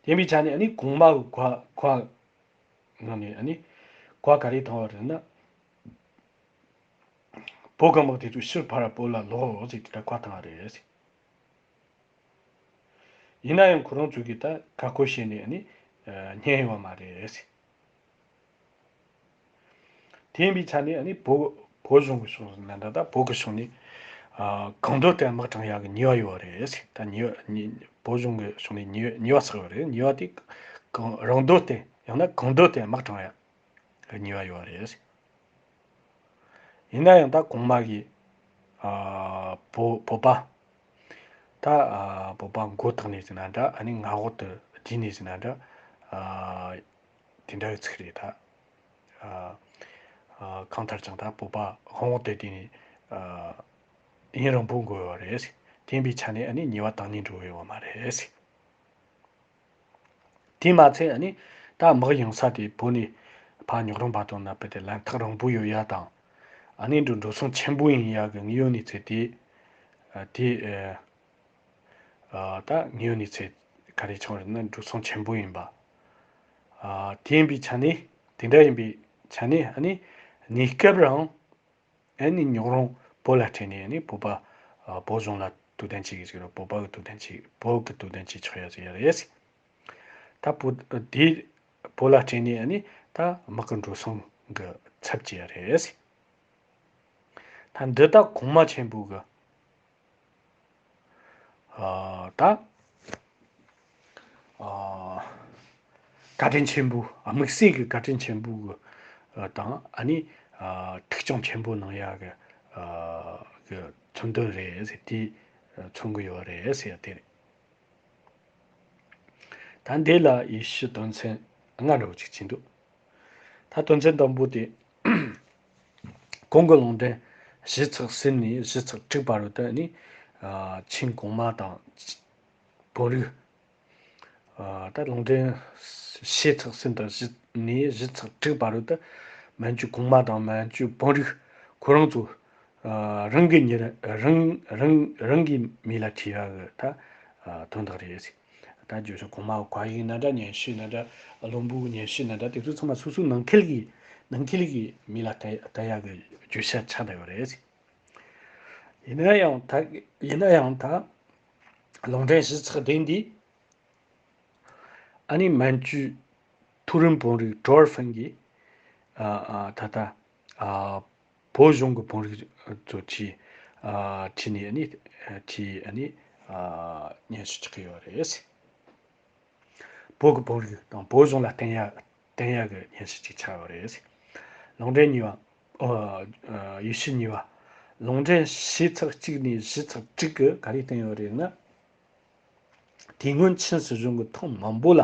དེ་ཡིན་པའི་ཆ་ནས་ཨ་ནི་གོང་མ་གི་བཀའ་བཀའ་ངང་ནས་ཨ་ནི་བཀའ་ག་རེ་བཏང་བ་རེད་ན། བོད་གི་དམག་དེ་ཚོ་ཕྱིར་ཕར་བོད་ལ་ལོག་ཟེར་དེ་འདྲ་བཀའ་བཏང་བ་རེད། ཡིན་ན་ཡང་ཁོ་རང་ཚོ་གིས་ད་ཁ་སྐོར་བྱས་ནས་ཨ་ནི་ཉན་ཡོད་མ་རེད། དེ་ཡིན་པའི་ཆ་ནས་ཨ་ནི་བོད་བོད་གཞུང་གི་ཕྱོགས་ནས་ད་ལྟ་བོད་ཀྱི་ཕྱོགས་ནས་ཨ། གང་འདོད་དུ་དམག་དྲངས་ཡག་གི་ཉེས་པ་ཡོད་རེད། ད་ཉེས་པ་ཉེས་བོད་གཞུང་གི་ཕྱོགས་ནས་ཉེས་ཉེས་པ་བསགས་ཡོད་རེད། ཉེས་པ་དེ་གང་རང་འདོད་དུ་ཡང་ན་གང་འདོད་དུ་དམག་དྲངས་ཡག་གི་ཉེས་པ་ཡོད་རེད། ཡིན་ན་ཡང་ད་གོང་མ་གིས་ཨ། བོད་བོད་པ་ད་ཨ། བོད་པ་མགོ་བཏགས་ནས་ཟེར་ན་འདྲ། ཨ་ནི་མངའ་འོག་ཏུ་བསྡུས་ནས་ཟེར་ན་འདྲ། ཨ། དེ་འདྲ་གི་ཚིག་རེད་ད། ཨ། ཨ། གང་ལྟར་ཀྱང་ད་བོད་པ་དབང་འོག་ཏུ་བསྡུས་ནས་ཨ། ཡུན་རིང་པོ་འགོར་ཡོད་རེད། དེ་ཡིན་པའི་ཆ་ནས་ཨ་ནི་ཉེས་པ་དང་ནི་འགྲོ་ཡོད་མ་རེད། དེས་མ་ཚད་ཨ་ནི་ད་དམག་ཡོང་ས་དེ་བོད་ནས་ཕར་ཉག་རོང་བར་དུ་ན་བུད་དེ་ལམ་ཐག་རིང་པོ་ཡོད་ཡ་དང་། ཨ་ནི་འགྲོ་འགྲོ་སོང་ཆེན་པོ་ཡིན་ཡ་གི་དངོས་ཡོད་གནས་ཚུལ་དེ། ཨ། དེ་ཨ། ཨ། ད་དངོས་ཡོད་གནས་ཚུལ་ག་རེ་བྱུང་རེད་ན་འགྲོ་སོང་ཆེན་པོ་ཡིན་པ། ཨ། དེ་ཡིན་པའི་ཆ་ནས་དེ་འདྲ་ཡིན་པའི་ཆ་ནས་ཨ་ནི་གནས་སྐབས་རང་ཨ་ནི་ཉག་རོང་བོད་ལ་སྤྲད་ནས་ཨ་ནི་བོད་པ་ཨ། བོད་གཞུང་ལ་དོ་དམ་བྱེད་ཀྱི་ཟེར་རོ། བོད་པ་གི་དོ་དམ་བྱེད་བོད་ཀྱི་དོ་དམ་བྱེད་ཆོག་ཡ་ཟེར་ཡ་རེད། ད་བོད་དེ་བོད་ལ་སྤྲད་ནས་ཨ་ནི་ད་དམག་གི་འགྲོ་སོང་གི་ཚབ་བྱེད་ཡ་རེད། ད་འདི་ད་གོང་མ་ཆེན་པོ་གི་ཨ། ད་ཨ། བཀའ་དྲིན་ཆེན་པོ། དམིགས་བསལ་གྱི་བཀའ་དྲིན་ཆེན་པོ་གི་ཨ། དང་ཨ་ནི་ཨ། ཐུགས་སྐྱོང་ཆེན་པོ་གནང་ཡ་གི་ཨ། གི་མཚོན་དོན་རེད་ཟེར་དེ་མཚོན་གི་ཡོད་རེད་ཟེར་ཡ་དེ་རེད། ད་འདི་ལ་ཡེ་ཤུ་དོན་ཚན་ལྔ་འདྲ་བོ་ཅིག་བྱིན་འདུག་ད་དོན་ཚན་དང་པོ་དེ། གོང་གི་ལུང་འདྲེན་བཞི་ཚེག་གསུམ་ནས་བཞི་ཚེག་དྲུག་བར་དུ་ནི་ཨ། ཆིན་གོང་མ་དང་བོད་རིགས། ཨ། ད་ལུང་འདྲེན་བཞི་ཚེག་གསུམ་དང་བཞི་ནས་བཞི་ཚེག་དྲུག་བར་དུ་མན་ཇུ་གོང་མ་དང་མན་ཇུ་བོད་རིགས་ཁོ་རང་ཚོ་ཨ། རང་གི་ཉེ་རང་རང་རང་གི་མི་ལ་ཁྲིད་ཡ་གི་ད་ཨ། དོན་དག་རེད། ད་བརྗོད་བྱ་གོང་མ་གོ་ཡིག་ན་འདྲ། སྙན་ཞུ་ན་འདྲ། བློན་པོའི་སྙན་ཞུ་ན་འདྲ། དེ་ཚོ་ཚང་མ་སོ་སོའི་ནང་ཁུལ་གྱི་ནང་ཁུལ་གྱི་མི་ལ་ལྟ་ལྟ་ཡག་གི་བརྗོད་བྱ་ཆགས་བསྡད་ཡོད་རེད། ཡིན་ན་ཡང་ད་ཡིན་ན་ཡང་ད་ལུང་འདྲེན་བཞི་ཚེག་བདུན་འདི་ཨ་ནི་མན་ཇུའི་མཐོ་རིམ་བོད་རིགས་ཀྲོར་ཧྥན་གྱིས་ཨ། ཨ། ད་ལྟ་ཨ། བོད་གཞུང་གི་བོད་རིགས་ཚོ་ཁྲིད་ཨ། ཁྲིད་ནས་ཨ་ནི་ཁྲིད་ཨ་ནི་ཨ། སྙན་ཞུ་ཆགས་ཀྱི་ཡོད་རེད། བོད་ཀྱི་བོད་རིགས་དང་བོད་གཞུང་ལ་བསྟན་ཡ་བསྟན་ཡ་གི་སྙན་ཞུ་ཅིག་ཆགས་ཡོད་རེད། ལུང་འདྲེན་གཉིས་པ། ཨོ། ཨ། ཡེ་ཤུ་གཉིས་པ། ལུང་འདྲེན་བཞི་ཚེག་གཅིག་ནས་བཞི་ཚེག་དྲུག་གི་ག་རེ་བསྟན་ཡོད་རེད་ན། དེ་སྔོན་ཆིན་སྲིད་གཞུང་གིས་ཐེངས་མང་པོ་ལ་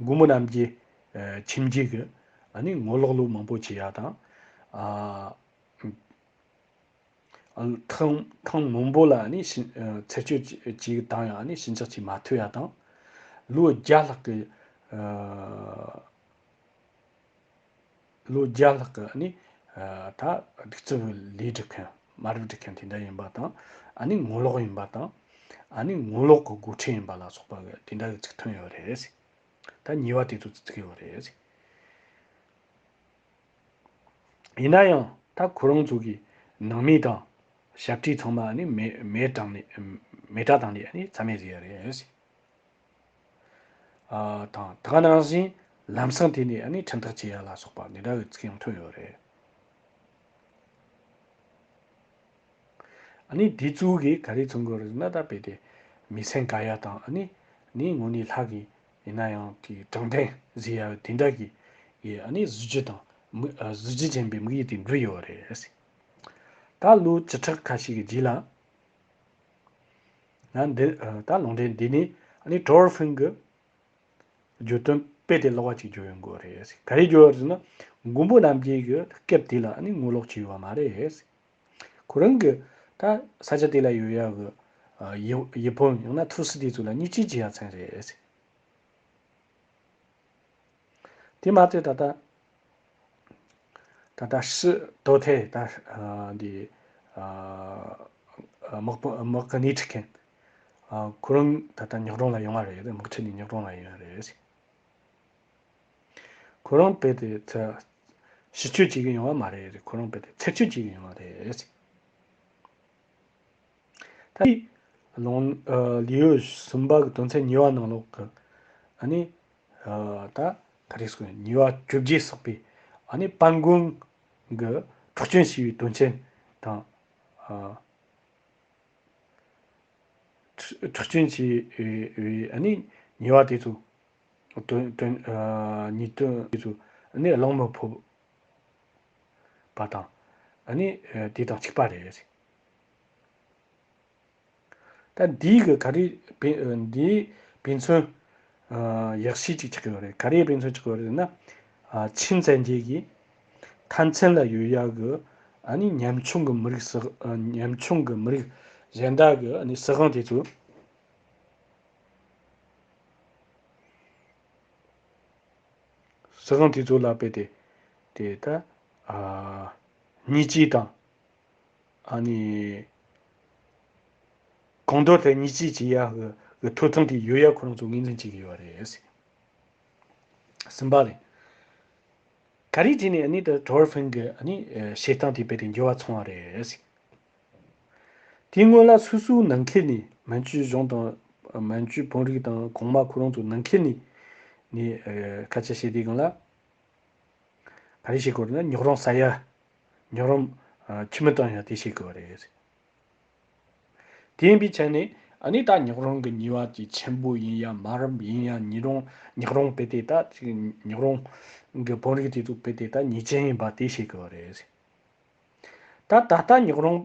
སྒོ་མོ་རྣམ་རྒྱལ་ཨ། ཁྱིམ་རྒྱུད་ཀྱི་ཨ་ནི་ངོ་ལོག་ལོ་མང་པོ་བྱེད་ཡ་དང་། ཨ། ཐེངས་ཐེངས་མང་པོ་ལ་ཨ་ནི་ཕྱི་ཨ། ཚེ་སྤྱོད་ཅིག་བཏང་ཡང་ཨ་ནི་ཕྱི་འཇགས་ཅིག་མ་ཐོབ་ཡ་དང་། ལོ་བརྒྱ་ལྷག་གི་ཨ། ལོ་བརྒྱ་ལྷག་གི་ཨ་ནི་ཨ། ད་གདུག་རྩུབ་ལས་སྒྲུབ་མཁན་དམར་རུ་སྒྲུབ་མཁན་དེ་འདྲ་ཡིན་པ་དང་། ཨ་ནི་ངོ་ལོག་ཡིན་པ་དང་། ཨ་ནི་ངོ་ལོག་གི་འགོ་ཁྲིད་ཡིན་པ་ལ་སོགས་པ་གི་དེ་འདྲ་གི་ཚིག་ཐོན་ཡོད་རེད། ད་ཉེས་པ་དེ་ཚོ་བཙུགས་ཡོད་རེད། ཡིན་ན་ཡང་ད་ཁོ་རང་ཚོ་གི་ནང་མི་དང་ ཞབས་ཕྲའི་ཚང་མ་ཨ་ནི་མེ་མེ་དྲངས་ནས་མེ་དྲ་བཏང་ནས་ཨ་ནི་རྩ་མེད་བཟོས་ཡ་རེད། ཨ་དང་ད་ག་ནང་བཞིན་ལམ་སང་དེ་ནས་ཨ་ནི་འཕྲིན་ཐག་བཅད་ཡ་ལ་སོགས་པ་འདི་འདྲ་གི་ཚིག་ཡང་ཐོན་ཡོད་རེད། ཨ་ནི་དེ་ཚོ་གིས་ག་རེ་མཚོན་གྱི་ཡོད་རེད་ན། ད་དཔེ་དེ་མི་སེམས་དཀར་ཡ་དང་། ཨ་ནི་ནི་དངོས་གནས་ལྷ་གི་ཡིན་ན་ཡང་དེའི་དྲང་བདེན་ཟེར་ཡ་དེ་འདྲ་གི་ཡི་ཨ་ནི་གཟི་བརྗིད་དང་མི་ཨ་གཟི་བརྗིད་ཅན་པའི་དམིགས་ཡུལ་དེ་འགྲུབ་ཡོད་རེད། ད་ལོ་བཅུ་ཕྲག་ཁ་ཤས་ཀྱི་རྗེས་ལ། ང་འདི་ཨ་ད་ལུང་འདྲེན་འདི་ནི་ཨ་ནི་ཊོ་ཝར་ཧྥིན་གྱི་བརྗོད་དོན་དཔེ་དེ་ལོགས་ཀ་ཅིག་བརྗོད་ཡོང་གི་རེད། ག་རེ་བརྗོད་ཡོད་རེད་ཟེར་ན། མགོན་པོ་རྣམ་རྒྱལ་གྱི་སྐབས་དེ་ལ་ནི་ངོ་ལོག་བྱས་ཡོད་མ་རེད། ཁོ་རང་གི་ད་ས་ཆ་དེ་ལ་ཡོད་ཡ་གི་ཨ་ཡི་ཡི་དཔོན་ཡང་ན་ཐུའུ་སི་དེ་ཚོ་ལ་བརྙས་བཅོས་བྱས་ཡ་ཚན་རེད། དེ་མ་ཚད་ད་ལྟ་ད་ལྟ་ཧྲི་ཏོ་ཐེ་ད་ཨ་འདི་ཨ་དམག་དཔོན་དམག་གི་སྣེ་ཁྲིད་མཁན་ཨ་ཁོ་རང་ད་ལྟ་ཉག་རོང་ལ་ཡོང་བ་རེད། དམག་ཁྲིད་ནས་ཉག་རོང་ལ་ཡོང་བ་རེད། ཁོ་རང་དཔེ་དེ་ཚ་ཕྱི་སྐྱོད་བྱེད་ཀྱི་ཡོང་བ་མ་རེད། ཁོ་རང་དཔེ་དེ་ཚེ་སྐྱོད་བྱེད་ཀྱི་ཡོང་བ་རེད། ད་ལོང་ཨ་ལེའུ་གསུམ་པ་གི་དོན་ཚན་གཉིས་པ་ནང་ལོགས་ཀྱི་ཨ་ནི་ཨ་ད་ག་རེ་ཟེར། ཉེས་པ་བཅོ་བརྒྱད་བསགས་པའི་ཨ་ནི་དཔལ་མགོན་གྱི་འཕྲོག་བཅོམ་བྱས་པའི་དོན་རྐྱེན་དང་ཨ་འཕྲོག་བཅོམ་བྱས་པའི་ཨ་ནི་ཉེས་པ་དེ་ཚོ་དོན་དོན་ཨ་ཉེས་དོན་དེ་ཚོ་ཨ་ནི་གླེང་མོལ་ཕོག་པ་དང་། ཨ་ནི་ཨ་དེ་དང་གཅིག་པ་རེད། ད་འདིའི་གི་ག་རེ་དཔེ་ཨ་འདིའི་དཔེ་མཚོན་ཨ་ཡག་ཤོས་ཅིག་ཆགས་ཀྱི་ཡོད་རེད། ག་རེའི་དཔེ་མཚོན་ཆགས་ཀྱི་ཡོད་རེད་ཟེར་ན། ཨ་ཆིན་བཙན་རྒྱལ་གྱིས་ཐའི་ཚན་ལ་ཡོད་ཡ་གི་ཨ་ནི་ཉམ་ཆུང་གི་མི་རིགས་སུ་ཨ་ཉམ་ཆུང་གི་མི་རིགས་གཞན་དག་གི་ཨ་ནི་སྲིད་དབང་དེ་ཚོ། སྲིད་དབང་དེ་ཚོ་ལ་དཔེ་དེ་དེ་ད་ཨ་བརྙས་བཅོས་དང་། ཨ་ནི་གང་འདོད་དུ་བརྙས་བཅོས་བྱེད་ཡ་གི་གི་ཐོབ་ཐང་དེ་ཡོད་ཡ་ཁོ་རང་ཚོ་ངོས་འཛིན་བྱེད་ཀྱི་ཡོད་རེད། གསུམ་པ་རེད། ག་རེ་བྱས་ནས་ཨ་ནི་ད་ཊོ་ཝར་ཧྥིན་གྱི་ཨ་ནི་ཨ་བྱེད་སྟངས་དེ་དཔེ་དེ་འགྱུར་བ་སོང་བ་རེད། དེའི་སྔོན་ལ་སོ་སོའི་ནང་ཁུལ་ནས་མན་ཇུ་གཞུང་དང་། མན་ཇུ་བོད་རིགས་དང་གོང་མ་ཁོ་རང་ཚོ་ནང་ཁུལ་ནས་ནས་ཨ་སྐད་ཆ་བཤད་དུས་སྒང་ལ། ག་རེ་བཤད་དགོས་རེད་ན། ཉོག་རོང་ཟ་ཡ། ཉོག་རོང་ཨ་ཁྱིམ་མི་བཏང་ཡ་དེ་བཤད་དགོས་པ་རེད། དེ་ཡིན་པའི་ཆ་ནས་ཨ་ནི་ད་ཉོག་རོང་གི་ཉེས་པ་དེ་ཆེན་པོ་ཡིན་ཡ། དམའ་རིམ་ཡིན་ཡ། ཉོག་རོང་ཉོག་རོང་དཔེ་དེ་ད་ཅིག་ཉོག་རོང་གི་བོད་རིགས་དེ་ཚོ་དཔེ་དེ་ད་ཉེས་ཅན་ཡིན་པ་དེ་བཤད་དགོས་པ་རེད། ད་ད་ལྟ་ཉོག་རོང་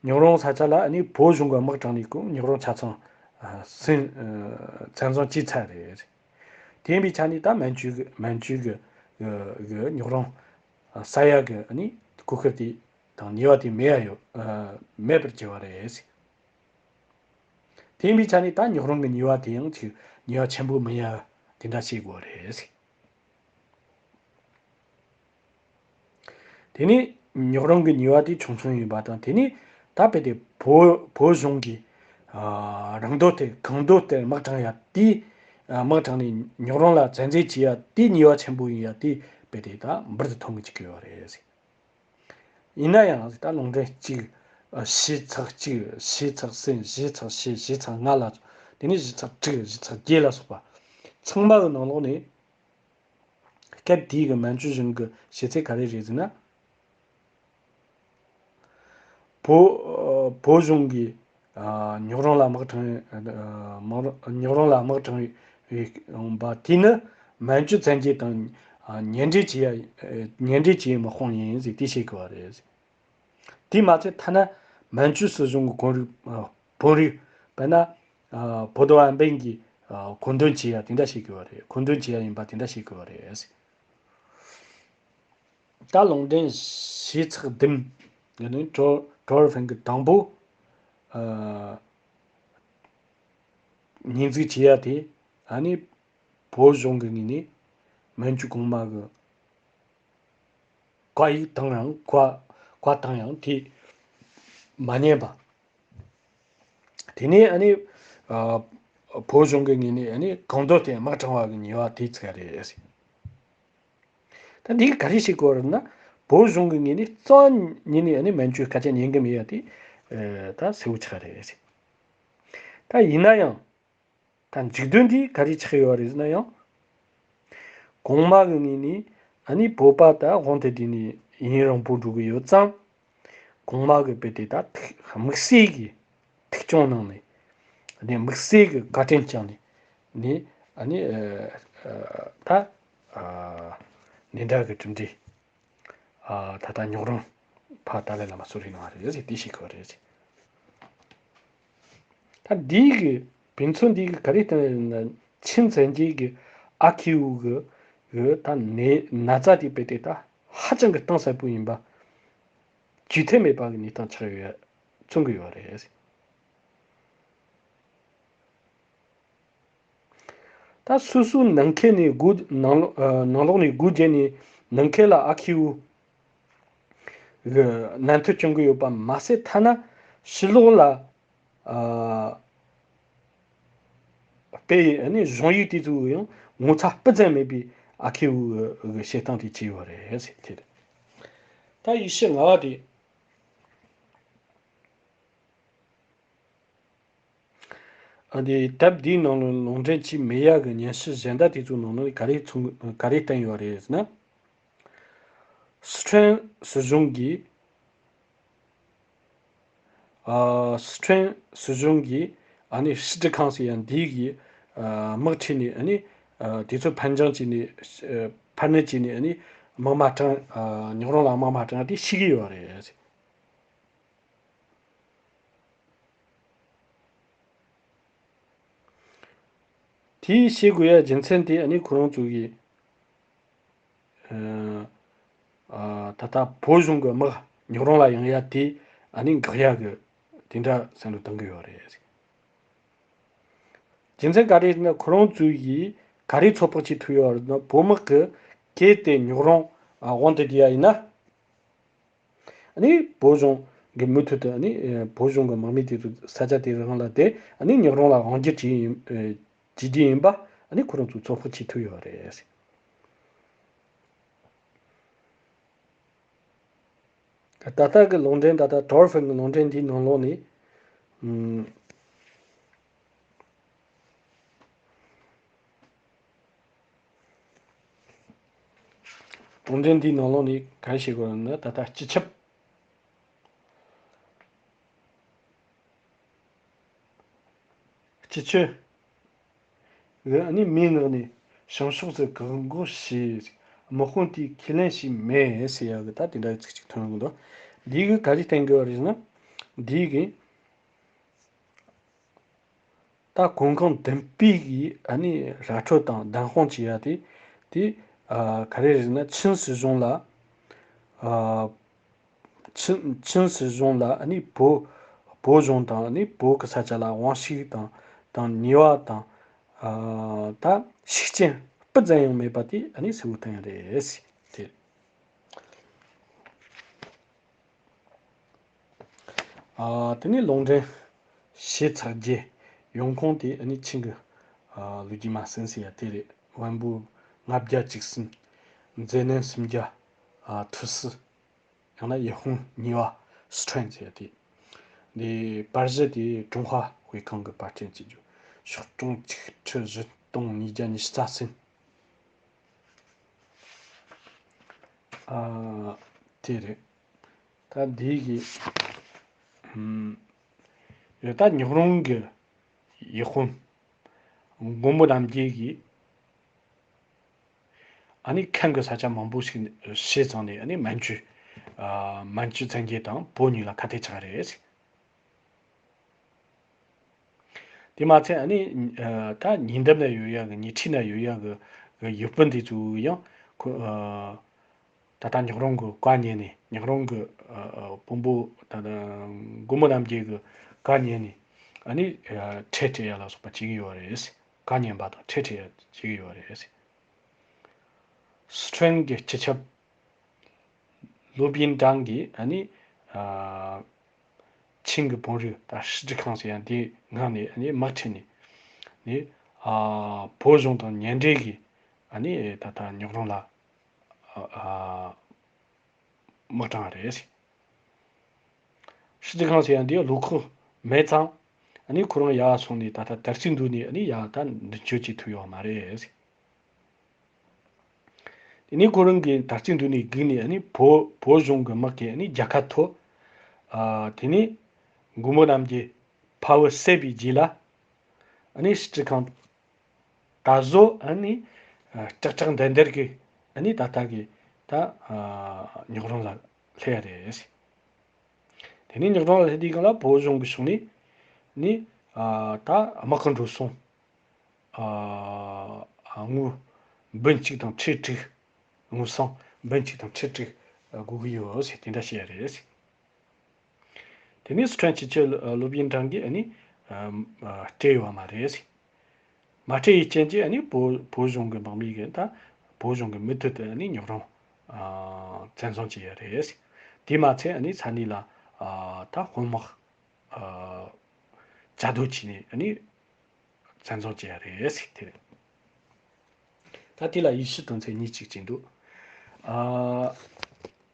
ཉོག་རོང་ས་ཆ་ལ་ཨ་ནི་བོད་གཞུང་གི་དམག་དྲངས་ནས་ཀོ་ཉོག་རོང་ཆ་ཚང་ཨ་སེམས་ཨ་བཙན་བཟུང་བྱས་ཚར་རེད། དེ་ཡིན་པའི་ཆ་ནས་ད་མན་ཇུ་གི་མན་ཇུ་གི་གི་གི་ཉོག་རོང་ཨ་ཟ་ཡ་གི་ཨ་ནི་གོ་སྐབས་དེ་དང་ཉེས་པ་དེ་མེད་ཡ་ཡོད་ཨ་མེད་པར་གྱུར་བ་རེད། དེ་ཡིན་པའི་ཆ་ནས་ད་ཉོག་རོང་གི་ཉེས་པ་དེ་ཡང་ཅིག་ཉེས་པ་ཆེན་པོ་མིན་ཡ་དེ་འདྲ་བྱེད་དགོས་རེད། དེ་ནས་ཉོག་རོང་གི་ཉེས་པ་དེ་ཆུང་ཆུང་ཡིན་པ་དང་། དེ་ནས་ད་དཔེ་དེ་བོད་བོད་གཞུང་གིས་ཨ་རང་འདོད་དེ་གང་འདོད་དེ་དམག་དྲངས་ཡ་དེ། ཨ་དམག་དྲངས་ནས་ཉོག་རོང་ལ་བཙན་འཛུལ་བྱས་ཡ་དེ་ཉེས་པ་ཆེན་པོ་ཡིན་ཡ་དེ་དཔེ་དེ་ད་འབུར་དུ་ཐོན་གི་བཅུག་གི་ཡོད་རེད། ཡིན་ན་ཡང་ད་ལུང་འདྲེན་གཅིག་ཨ་བཞི་ཚེག་གཅིག་བཞི་ཚེག་གསུམ། བཞི་ཚེག་བཞི། བཞི་ཚེག་ལྔ་ལ། དེ་ནས་བཞི་ཚེག་དྲུག་བཞི་ཚེག་བརྒྱད་ལ་སོགས་པ་ཚང་མ་གི་ནང་ལོགས་ནས། སྐབས་དེའི་གི་མན་ཇུ་གཞུང་གི་བྱེད་ཚད་ག་རེ་རེད་ཟེར་ན། བོད་བོད་གཞུང་གིས་ཨ་ཉོག་རོང་ལ་དམག་དྲངས་ཨ་དམག་ཉོག་རོང་ལ་དམག་དྲངས་པའི་པ་དེ་ནི་མན་ཇུ་བཙན་རྒྱལ་དང་ཨ་ཉེ་འབྲེལ་བྱས་ཡ་ཉེ་འབྲེལ་བྱས་ཡ་དམག་དཔུང་ཡིན་ཟེར་དེ་བཤད་དགོས་པ་རེད། དེ་མ་ཚད་ཐ་ན་མན་ཇུ་སྲིད་གཞུང་གི་དཔོན་རིགས་ཨ་དཔོན་རིགས་དཔེར་ན་ཨ་བོ་དོ་ཨན་པན་གྱིས་ཨ་མཁོ་འདོན་བྱས་ཡ་དེ་འདྲ་བཤད་དགོས་པ་རེད། མཁོ་འདོན་བྱས་ཡ་ཡིན་པ་དེ་འདྲ་བཤད་དགོས་པ་རེད། ད་ལུང་འདྲེན་བཞི་ཚེག་བདུན་གི་ནི་ཊོ་ཊོ་ཝར་ཧྥིན་གྱིས་དང་པོ་ཨ་ཉེས་འཛུགས་བྱས་ཡ་དེ། ཨ་ནི་བོད་གཞུང་གི་ངོས་ནས་མན་ཇུ་གོང་མ་གི་བཀའ་ཡིག་བཏང་ཡང་བཀའ་བཀའ་བཏང་ཡང་དེ་མ་ཉན་པ། དེ་ནས་ཨ་ནི་ཨ་བོད་གཞུང་གི་ངོས་ནས་ཨ་ནི་གང་འདོད་དེ་དམག་དྲངས་པ་གི་ཉེས་པ་དེ་ཚིག་རེད། ད་འདི་ག་རེ་བཤད་དགོས་རེད་ན། བོད་གཞུང་གི་ངོས་ནས་རྩ་བ་ཉིད་ནས་ཨ་ནི་མན་ཇུ་སྐད་ཆ་ཉན་གི་མེད་ཡ་དེ་ཨ་ད་གསལ་བོ་ཆགས་རེད། ད་ཡིན་ན་ཡང་། ད་མཇུག་དོན་འདི་ག་རེ་ཆགས་ཡོད་རེད་ཟེར་ན་ཡང་། གོང་མ་གི་ངོས་ནས་ཨ་ནི་བོད་པ་ད་དབང་དུ་བསྡུས་ནས་ཡུན་རིང་པོ་འགྲོ་གི་ཡོད་ཙང་། གོང་མ་གི་དཔེ་དེ་ད་ཐུགས་དམིགས་བསལ་གྱི་ཐུགས་སྐྱོང་གནང་ནས། ཨ་ནི་དམིགས་བསལ་གྱི་བཀའ་དྲིན་བསྐྱངས་ནས་ནི་ཨ་ནི་ཨ་ཨ་ད་ཨ་འདི་འདྲ་གི་གྲུབ་འབྲས། ཨ་ད་ལྟ་རྙོག་རིང་ཕར་ཏཱ་ལའི་བླ་མ་གསོལ་རས་གནང་བ་རེད་ཟེར་དེ་ཤེས་དགོས་པ་རེད། ད་འདིའི་གི་དཔེ་མཚོན་འདིའི་གི་ག་རེ་བསྟན་ཡོད་ན། ཆིན་བཙན་རྒྱལ་གི་ཨ་ཁེའུ་གི་གི་ད་ནད་ན་ཚ་དེ་དཔེ་དེ་ད་ཧ་ཅང་གི་གཏིང་ཟབ་པོ་ཡིན་པ། བཅོས་ཐབས་མེད་པ་གི་གནས་སྟངས་ཆགས་ཡོད་མཚོན་གི་ཡོད་རེད། ད་སོ་སོའི་ནང་ཁུལ་ནས་སྒོ་ནང་ལོགས་ཨ་ནང་ལོགས་ནས་སྒོ་བརྒྱབ་ནས་ནང་ཁུལ་ལ་ཨ་ཁེའུ་གི་ནད་མཐུན་བྱུང་གི་ཡོད་པ་མ་ཟད། ཐ་ན་ཕྱི་ལོགས་ལ་ཨ་དཔེ་ཨ་ནི་གཞུང་ཡིག་དེ་ཚོ་ཡང་ངོ་ཚ་སྤུ་ཙམ་མེད་པའི་ཨ་ཁེའུ་གི་བྱེད་སྟངས་དེ་བྱས་ཡོད་རེད་ཟེར་དེ་རེད། ད་ཡེ་ཤུ་ལྔ་པ་དེ། ཨ་འདི་དེབ་འདིའི་ནང་ལ་ལུང་འདྲེན་བྱས་མེད་ཡ་གི་སྙན་ཞུ་གཞན་དག་དེ་ཚོའི་ནང་ལ་ག་རེ་མཚོན་ག་རེ་བསྟན་ཡོད་རེད་ཟེར་ན། སི་ཁྲོན་སྲིད་གཞུང་གིས་ཨ་སི་ཁྲོན་སྲིད་གཞུང་གིས་ཨ་ནི་ཕྱི་དྲིལ་ཁང་ཟེར་ཡ་འདི་གིས་ཨ་དམག་ཁྲིད་ནས་ཨ་ནི་ཨ་དེ་ཚོ་ཕར་འགྱངས་བྱས་ནས་ཨ་ཕར་ནད་བྱས་ནས་ཨ་ནི་དམག་མ་དྲངས། ཨ་རྙོག་རིང་ལ་དམག་མ་དྲངས་དེ་ཤེས་ཀྱི་ཡོད་རེད། དེའི་བཤད་དགོས་ཡ་རྒྱུ་མཚན་དེ་ཨ་ནི་ཁོ་རང་ཚོ་གིས་ཨ་ད་ལྟ་བོད་གཞུང་གི་དམག་རྙོག་རིང་ལ་ཡོང་ཡ་དེ་ཨ་ནི་འགག་ཡ་གི་དེ་འདྲ་བསམ་བློ་གཏོང་གི་ཡོད་རེད། རྒྱུ་མཚན་ག་རེ་ཡིན་ན་ཁོ་རང་ཚོ་གིས་ག་རེ་ཚོད་དཔག་བྱེད་ཐུབ་ཡོད་རེད་ན། བོད་དམག་གིས་གལ་ཏེ་རྙོག་རིང་དབང་དུ་བསྡུས་ཡ་ཡིན་ན། ཨ་ནི་བོད་གཞུང་གི་མུ་མཐུད་དུ་ཨ་ནི་ཨ་བོད་གཞུང་གི་དམག་མི་དེ་ཚོ་ས་ཆ་དེ་རང་ལ་དེ་ཨ་ནི་རྙོག་རིང་ལ་དབང་སྒྱུར་བྱེད་ཡིན་ཨ་བྱེད་རྒྱུ་ཡིན་པ་ཨ་ནི་ཁོ་རང་ཚོས་ཚོད་དཔག་བྱེད་ཐུབ་ཡོད་རེད། ད་ལྟ་གི་ལུང་འདྲེན་ད་ལྟ་ཏོར་ཧྥན་གྱི་ལུང་འདྲེན་འདིའི་ནང་ལོགས་ནས་ཨ། གྲོང་སྡེ་འདིའི་ནང་ལོགས་ནས་ག་རེ་བྱེད་དགོས་ན། ད་ལྟ་སྤྱི་ཁྱབ། སྤྱི་ཁྱབ་གི་ཨ་ནི་མིའི་ངག་ནས་བྱང་ཕྱོགས་སུ་བཀག་འགོག་བྱས། དམག་དཔུང་དེས་ཁས་ལེན་བྱས་མེད་ཟེར་ཡག་གི་ད་དེ་འདྲ་ཚིག་ཅིག་ཐོན་ཡོང་གི་འདུག་འདིའི་གི་ག་རེ་བསྟན་དགོས་པ་རེད་ཟེར་ན། འདིའི་གི་ད་གོང་གང་མདུན་སྤོས་ཀྱིས་ཨ་ནི་ར་འཕྲོད་དང་བདེན་དཔང་བྱེད་ཡ་དེ་དེ་ཨ་ག་རེ་རེད་ཟེར་ན། ཆིན་སྲིད་གཞུང་ལ་ཨ་ཆིན་ཆིན་སྲིད་གཞུང་ལ་ཨ་ནི་བོད་བོད་གཞུང་དང་ཨ་ནི་བོད་ཀྱི་ས་ཆ་ལ་དབང་ཤུགས་དང་དང་ནུས་པ་དང་ཨ་ད་ཤུགས་རྐྱེན་སྤུ་ཙམ་ཡང་མེད་པ་དེ་ཨ་ནི་གསལ་བོ་བསྟན་ཡ་རེད་ཟེར་དེ། ཨ་དེ་ནས་ལུང་འདྲེན་བྱས་ཚར་རྗེས་ཡོང་ཁུངས་དེ་ཨ་ནི་ཆིན་གྱི་ཨ་ལོ་རྒྱུས་མ་ཟིན་ཟེར་ཡ་དེ་རེད། བོན་པོ་ལྔ་བརྒྱ་བཅུ་གསུམ། མཛེ་ནན་སུམ་བརྒྱ། ཨ་ཐུ་སི། ཡང་ན་ཡི་ཧུང་གཉིས་པ་སི་ཁྲོན་ཟེར་ཡ་དེ། འདི་པར་གཞི་དེ་ཀྲུང་ཧྭ་དཔེ་ཁང་གི་པར་སྐྲུན་བྱེད་རྒྱུ། ཤོག་གྲངས་ཆིག་ཁྲི་བཞི་སྟོང་ཉིས་བརྒྱ་ཉི་ཤུ་རྩ་གསུམ། ཨ་དེ་རེད། ད་འདི་གི་ཨམ་ད་རྙོག་རིང་གི་ཡུལ་དཔོན་མགོན་པོ་རྣམ་རྒྱལ་གྱིས་ཨ་ནི་ཁམས་ཀྱི་ས་ཆ་མང་པོ་ཞིག་བྱས་ཙང་ནས་ཨ་ནི་མན་ཇུ་ཨ་མན་ཇུ་བཙན་རྒྱལ་དང་བོད་གཉིས་ལ་ཁ་གཏད་བཅག་རེད། དེ་མ་ཚད་ཨ་ནི་ཨ་ད་ཉེ་འདབས་ན་ཡོད་ཡག་གི་ཉེ་འཁྲིས་ན་ཡོད་ཡག་གི་གི་ཡུལ་དཔོན་དེ་ཚོ་ཡང་ཁོ་ཨ་ད་ལྟ་རྙོག་རིང་གི་བཀའ་ཉན་ནས་རྙོག་རིང་གི་ཨ་ཨ་དཔོན་པོ་ད་ལྟ་མགོན་པོ་རྣམ་རྒྱལ་གི་བཀའ་ཉན་ནས་ཨ་ནི་ཨ་ཁྲལ་སྤྲད་ཡ་ལ་སོགས་པ་བྱེད་ཀྱི་ཡོད་རེད། བཀའ་ཉན་པ་དང་ཁྲལ་སྤྲད་ཡ་བྱེད་ཀྱི་ཡོད་རེད། སི་ཁྲོན་གྱི་སྤྱི་ཁྱབ་ལོ་པིན་ཀྲང་གིས་ཨ་ནི་ཨ་ཆིན་གྱི་དཔོན་རིགས་ད་ཧྲི་ཀྲི་ཁང་ཟེར་ཡ་འདིའི་ངག་ནས་ཨ་ནི་དམག་ཁྲིད་ནས་ནི་ཨ་བོད་གཞུང་དང་ཉེ་འབྲེལ་གྱི་ཨ་ནི་ད་ལྟ་རྙོག་རིང་ལ་ཨ་ དམག་དྲངས་རེད། ཧྲི་ཅི་ཁང་ཟེར་ཡ་འདི་བློ་ཁོག་མེད་ཙང་ཨ་ནི་ཁོ་རང་ཡར་སོང་ནས་ད་ལྟ་དར་རྩེ་མདུན་ནས་ཨ་ནི་ཡར་ད་མདུན་སྐྱོད་བྱེད་ཐུབ་ཡོད་མ་རེད། དེ་ནས་ཁོ་རང་གིས་དར་རྩེ་མདུན་ནས་བརྒྱུགས་ནས་ཨ་ནི་བོད་བོད་གཞུང་གི་དམག་གིས་ཨ་ནི་རྒྱལ་ཁ་ཐོབ། ཨ་དེ་ནས་མགོན་པོ་རྣམ་རྒྱལ་ཕ་བུ་བསད་པའི་རྗེས་ལ་ཨ་ནི་ཧྲི་ཅི་ཁང་ད་གཟོད་ཨ་ནི་ཨ་སྐྲག་སྐྲག་འདར་འདར་གྱིས་ཨ་ནི་ད་ལྟ་གི་ད་ཨ་རྙོག་རང་ལ་སླེབས་ཡ་རེད། དེ་ནས་རྙོག་རང་ལ་སླེབས་དུས་སྒང་ལ་བོད་གཞུང་གི་ཕྱོགས་ནས་ནི་ཨ་ད་དམག་གི་འགྲོ་སོང་ཨ་དངུལ་འབུམ་གཅིག་དང་ཁྲི་དྲུག་དངུལ་སྲང་འབུམ་གཅིག་དང་ཁྲི་དྲུག་དགོས་ཀྱི་ཡོད་ཟེར་དེ་འདྲ་བཤད་ཡ་རེད། དེ་ནས་སི་ཁྲོན་སྤྱི་ཁྱབ་སློབ་དཔོན་ཀྲང་གིས་ཨ་ནི་ཨ་ཨ་སྤྲད་ཡོད་པ་མ་རེད། མ་སྤྲད་ཡའི་རྐྱེན་གྱིས་ཨ་ནི་བོད་བོད་གཞུང་གི་དམག་མི་གིས་ད་བོད་གཞུང་གི་མུ་མཐུད་དུ་ཨ་ནི་རྙོག་རང་ཨ་བཙན་བཟུང་བྱས་ཡ་རེད། དེས་མ་ཚད་ཨ་ནི་ས་གནས་ལ་ཨ་ད་དཔུང་དམག་ཨ་བཅའ་སྡོད་བྱས་ནས་ཨ་ནི་བཙན་བཟུང་བྱས་ཡ་རེད་ཟེར་དེ་རེད། ད་དེ་ལ་ཡིག་ཆ་དོན་ཚན་གཉིས་གཅིག་ཅིག་འདུག་ཨ་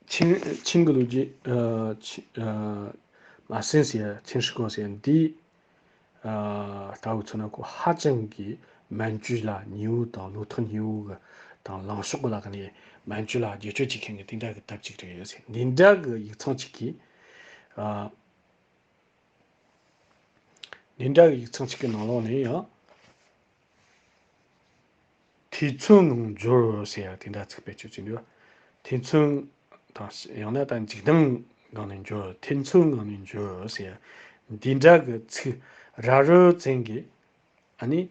ཆིང་ཆིང་གི་ལོ་རྒྱུས་ཨ་ཆི་ཨ་མ་སེན་ཟེར་ཡ་ཆིང་ཧྲི་ཀོ་ཟེར་ཡ་འདི་ཨ་ལྟ་བུ་མཚོན་ན་ཁོ་ཧ་ཅང་གི་མན་ཇུ་ལ་ཉེ་བོ་དང་བློ་ཐག་ཉེ་བོ་གི་དང་ལངས་ཕྱོགས་གི་ལ་ཀ་ནས་མན་ཇུ་ལ་རྒྱབ་སྐྱོར་བྱེད་མཁན་གི་དེ་འདྲ་གི་སྟབས་གཅིག་རེད་ཟེར་འདི་འདྲ་གི་ཡིག་ཚང་གཅིག་གིས་ཨ། འདི་འདྲ་གི་ཡིག་ཚང་གཅིག་གི་ནང་ལོགས་ནས་ཡང་ཐེ་ཚོམ་ངང་འབྱོར་ཟེར་ཡ་དེ་འདྲ་ཚིག་བེད་སྤྱོད་བྱས་འདུག་ཐེ་ཚོམ་དང་ཡང་ན་ད་འཇིགས་སྣང་ངང་ནས་འབྱོར་ཐེ་ཚོམ་ངང་ནས་འབྱོར་ཟེར་ཡ་འདི་འདྲ་གི་ཚིག་ར་རོ་ཙེང་གི་ཨ་ནི་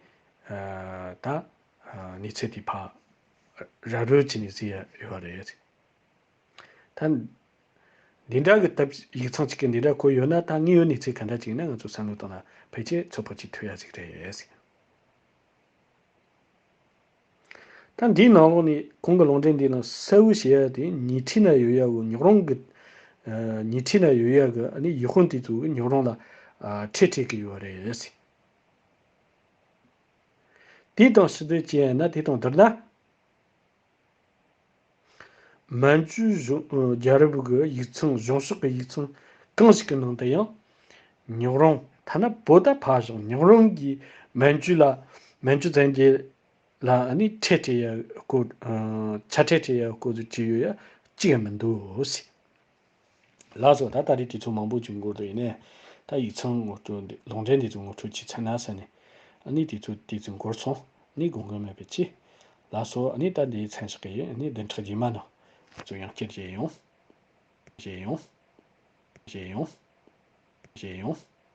ད་གནས་ཚུལ་དེ་ཕ་ར་རོ་ཅི་ནས་ཟེར་ཡ་ཡོད་རེད། ད་འདི་འདྲ་གི་སྟབས་ཡིག་ཚང་གཅིག་གི་འདི་འདྲ་བཀོད་ཡོད་ན་ད་དངོས་ཡོད་གནས་ཚུལ་ག་འདྲ་ཅིག་ཡིན་ན་ང་ཚོ་བསམ་བློ་བཏང་ན་ཕལ་ཆེར་ཚོད་དཔག་བྱེད་ཐུབ་ཡ་ཅིག་རེད། ད་འདིའི་ནང་ལོགས་ནས་གོང་གི་ལུང་འདྲེན་འདིའི་ནང་གསལ་བོ་བྱེད་ཡ་དེ་ཉེ་འཁྲིས་ན་ཡོད་ཡ་བོ་རྙོག་རང་གི་ཉེ་འཁྲིས་ན་ཡོད་ཡ་གི་ཨ་ནི་ཡུལ་དཔོན་དེ་ཚོ་གི་རྙོག་རང་ལ་ཁྲལ་སྤྲད་ཀྱི་ཡོད་རེད། དེ་དང་ཕྱི་དོན་བྱས་ན་དེ་དང་བསྡུར་ན། མན་ཇུ་གཞུང་རྒྱལ་རབས་ཀྱི་ཡིག་ཚང་གཞུང་ཕྱོགས་ཀྱི་ཡིག་ཚང་གང་ཞིག་གི་ནང་དུ་ཡང་རྙོག་རང་ཐ་ན་བོད་ད་ཕར་བཞག་རྙོག་རང་གིས་མན་ཇུ་ལ་མན་ཇུ་བཙན་རྒྱལ་ལ་ཨ་ནི་ཁྲལ་སྤྲད་ཡ་སྐོར་ཆ་ཁྲལ་སྤྲད་ཡ་སྐོར་དུ་བྲིས་ཡོད་ཡ་གཅིག་ཡང་མི་འདུག་ཟེར། ལགས་སོ། ད་ད་རེས་དུས་ཚོད་མང་པོ་ཅིག་འགོར་འདུག་ཡིན་ནའི་ད་ཡིག་ཚང་ངོ་སྤྲོད་འདི་ལུང་འདྲེན་འདི་ཚོ་ངོ་སྤྲོད་ཅིག་ཚར་ན་ཟེར་ནས་ཨ་ནི་དུས་ཚོད་དེ་ཚོ་འགོར་སོང་ནི་དགོངས་འགལ་མེད་པའི་ཆེད། ལགས་སོ། ཨ་ནི་ད་འདི་མཚན་བཞག་གི་ཡིན། ཨ་ནི་བདུན་ཕྲག་རྗེས་མ་ནང་ང་ཚོ་ཡང་བསྐྱར་མཇལ་ཡོང་། མཇལ་ཡོང་། མཇལ་ཡོང་། མཇལ་ཡོང་།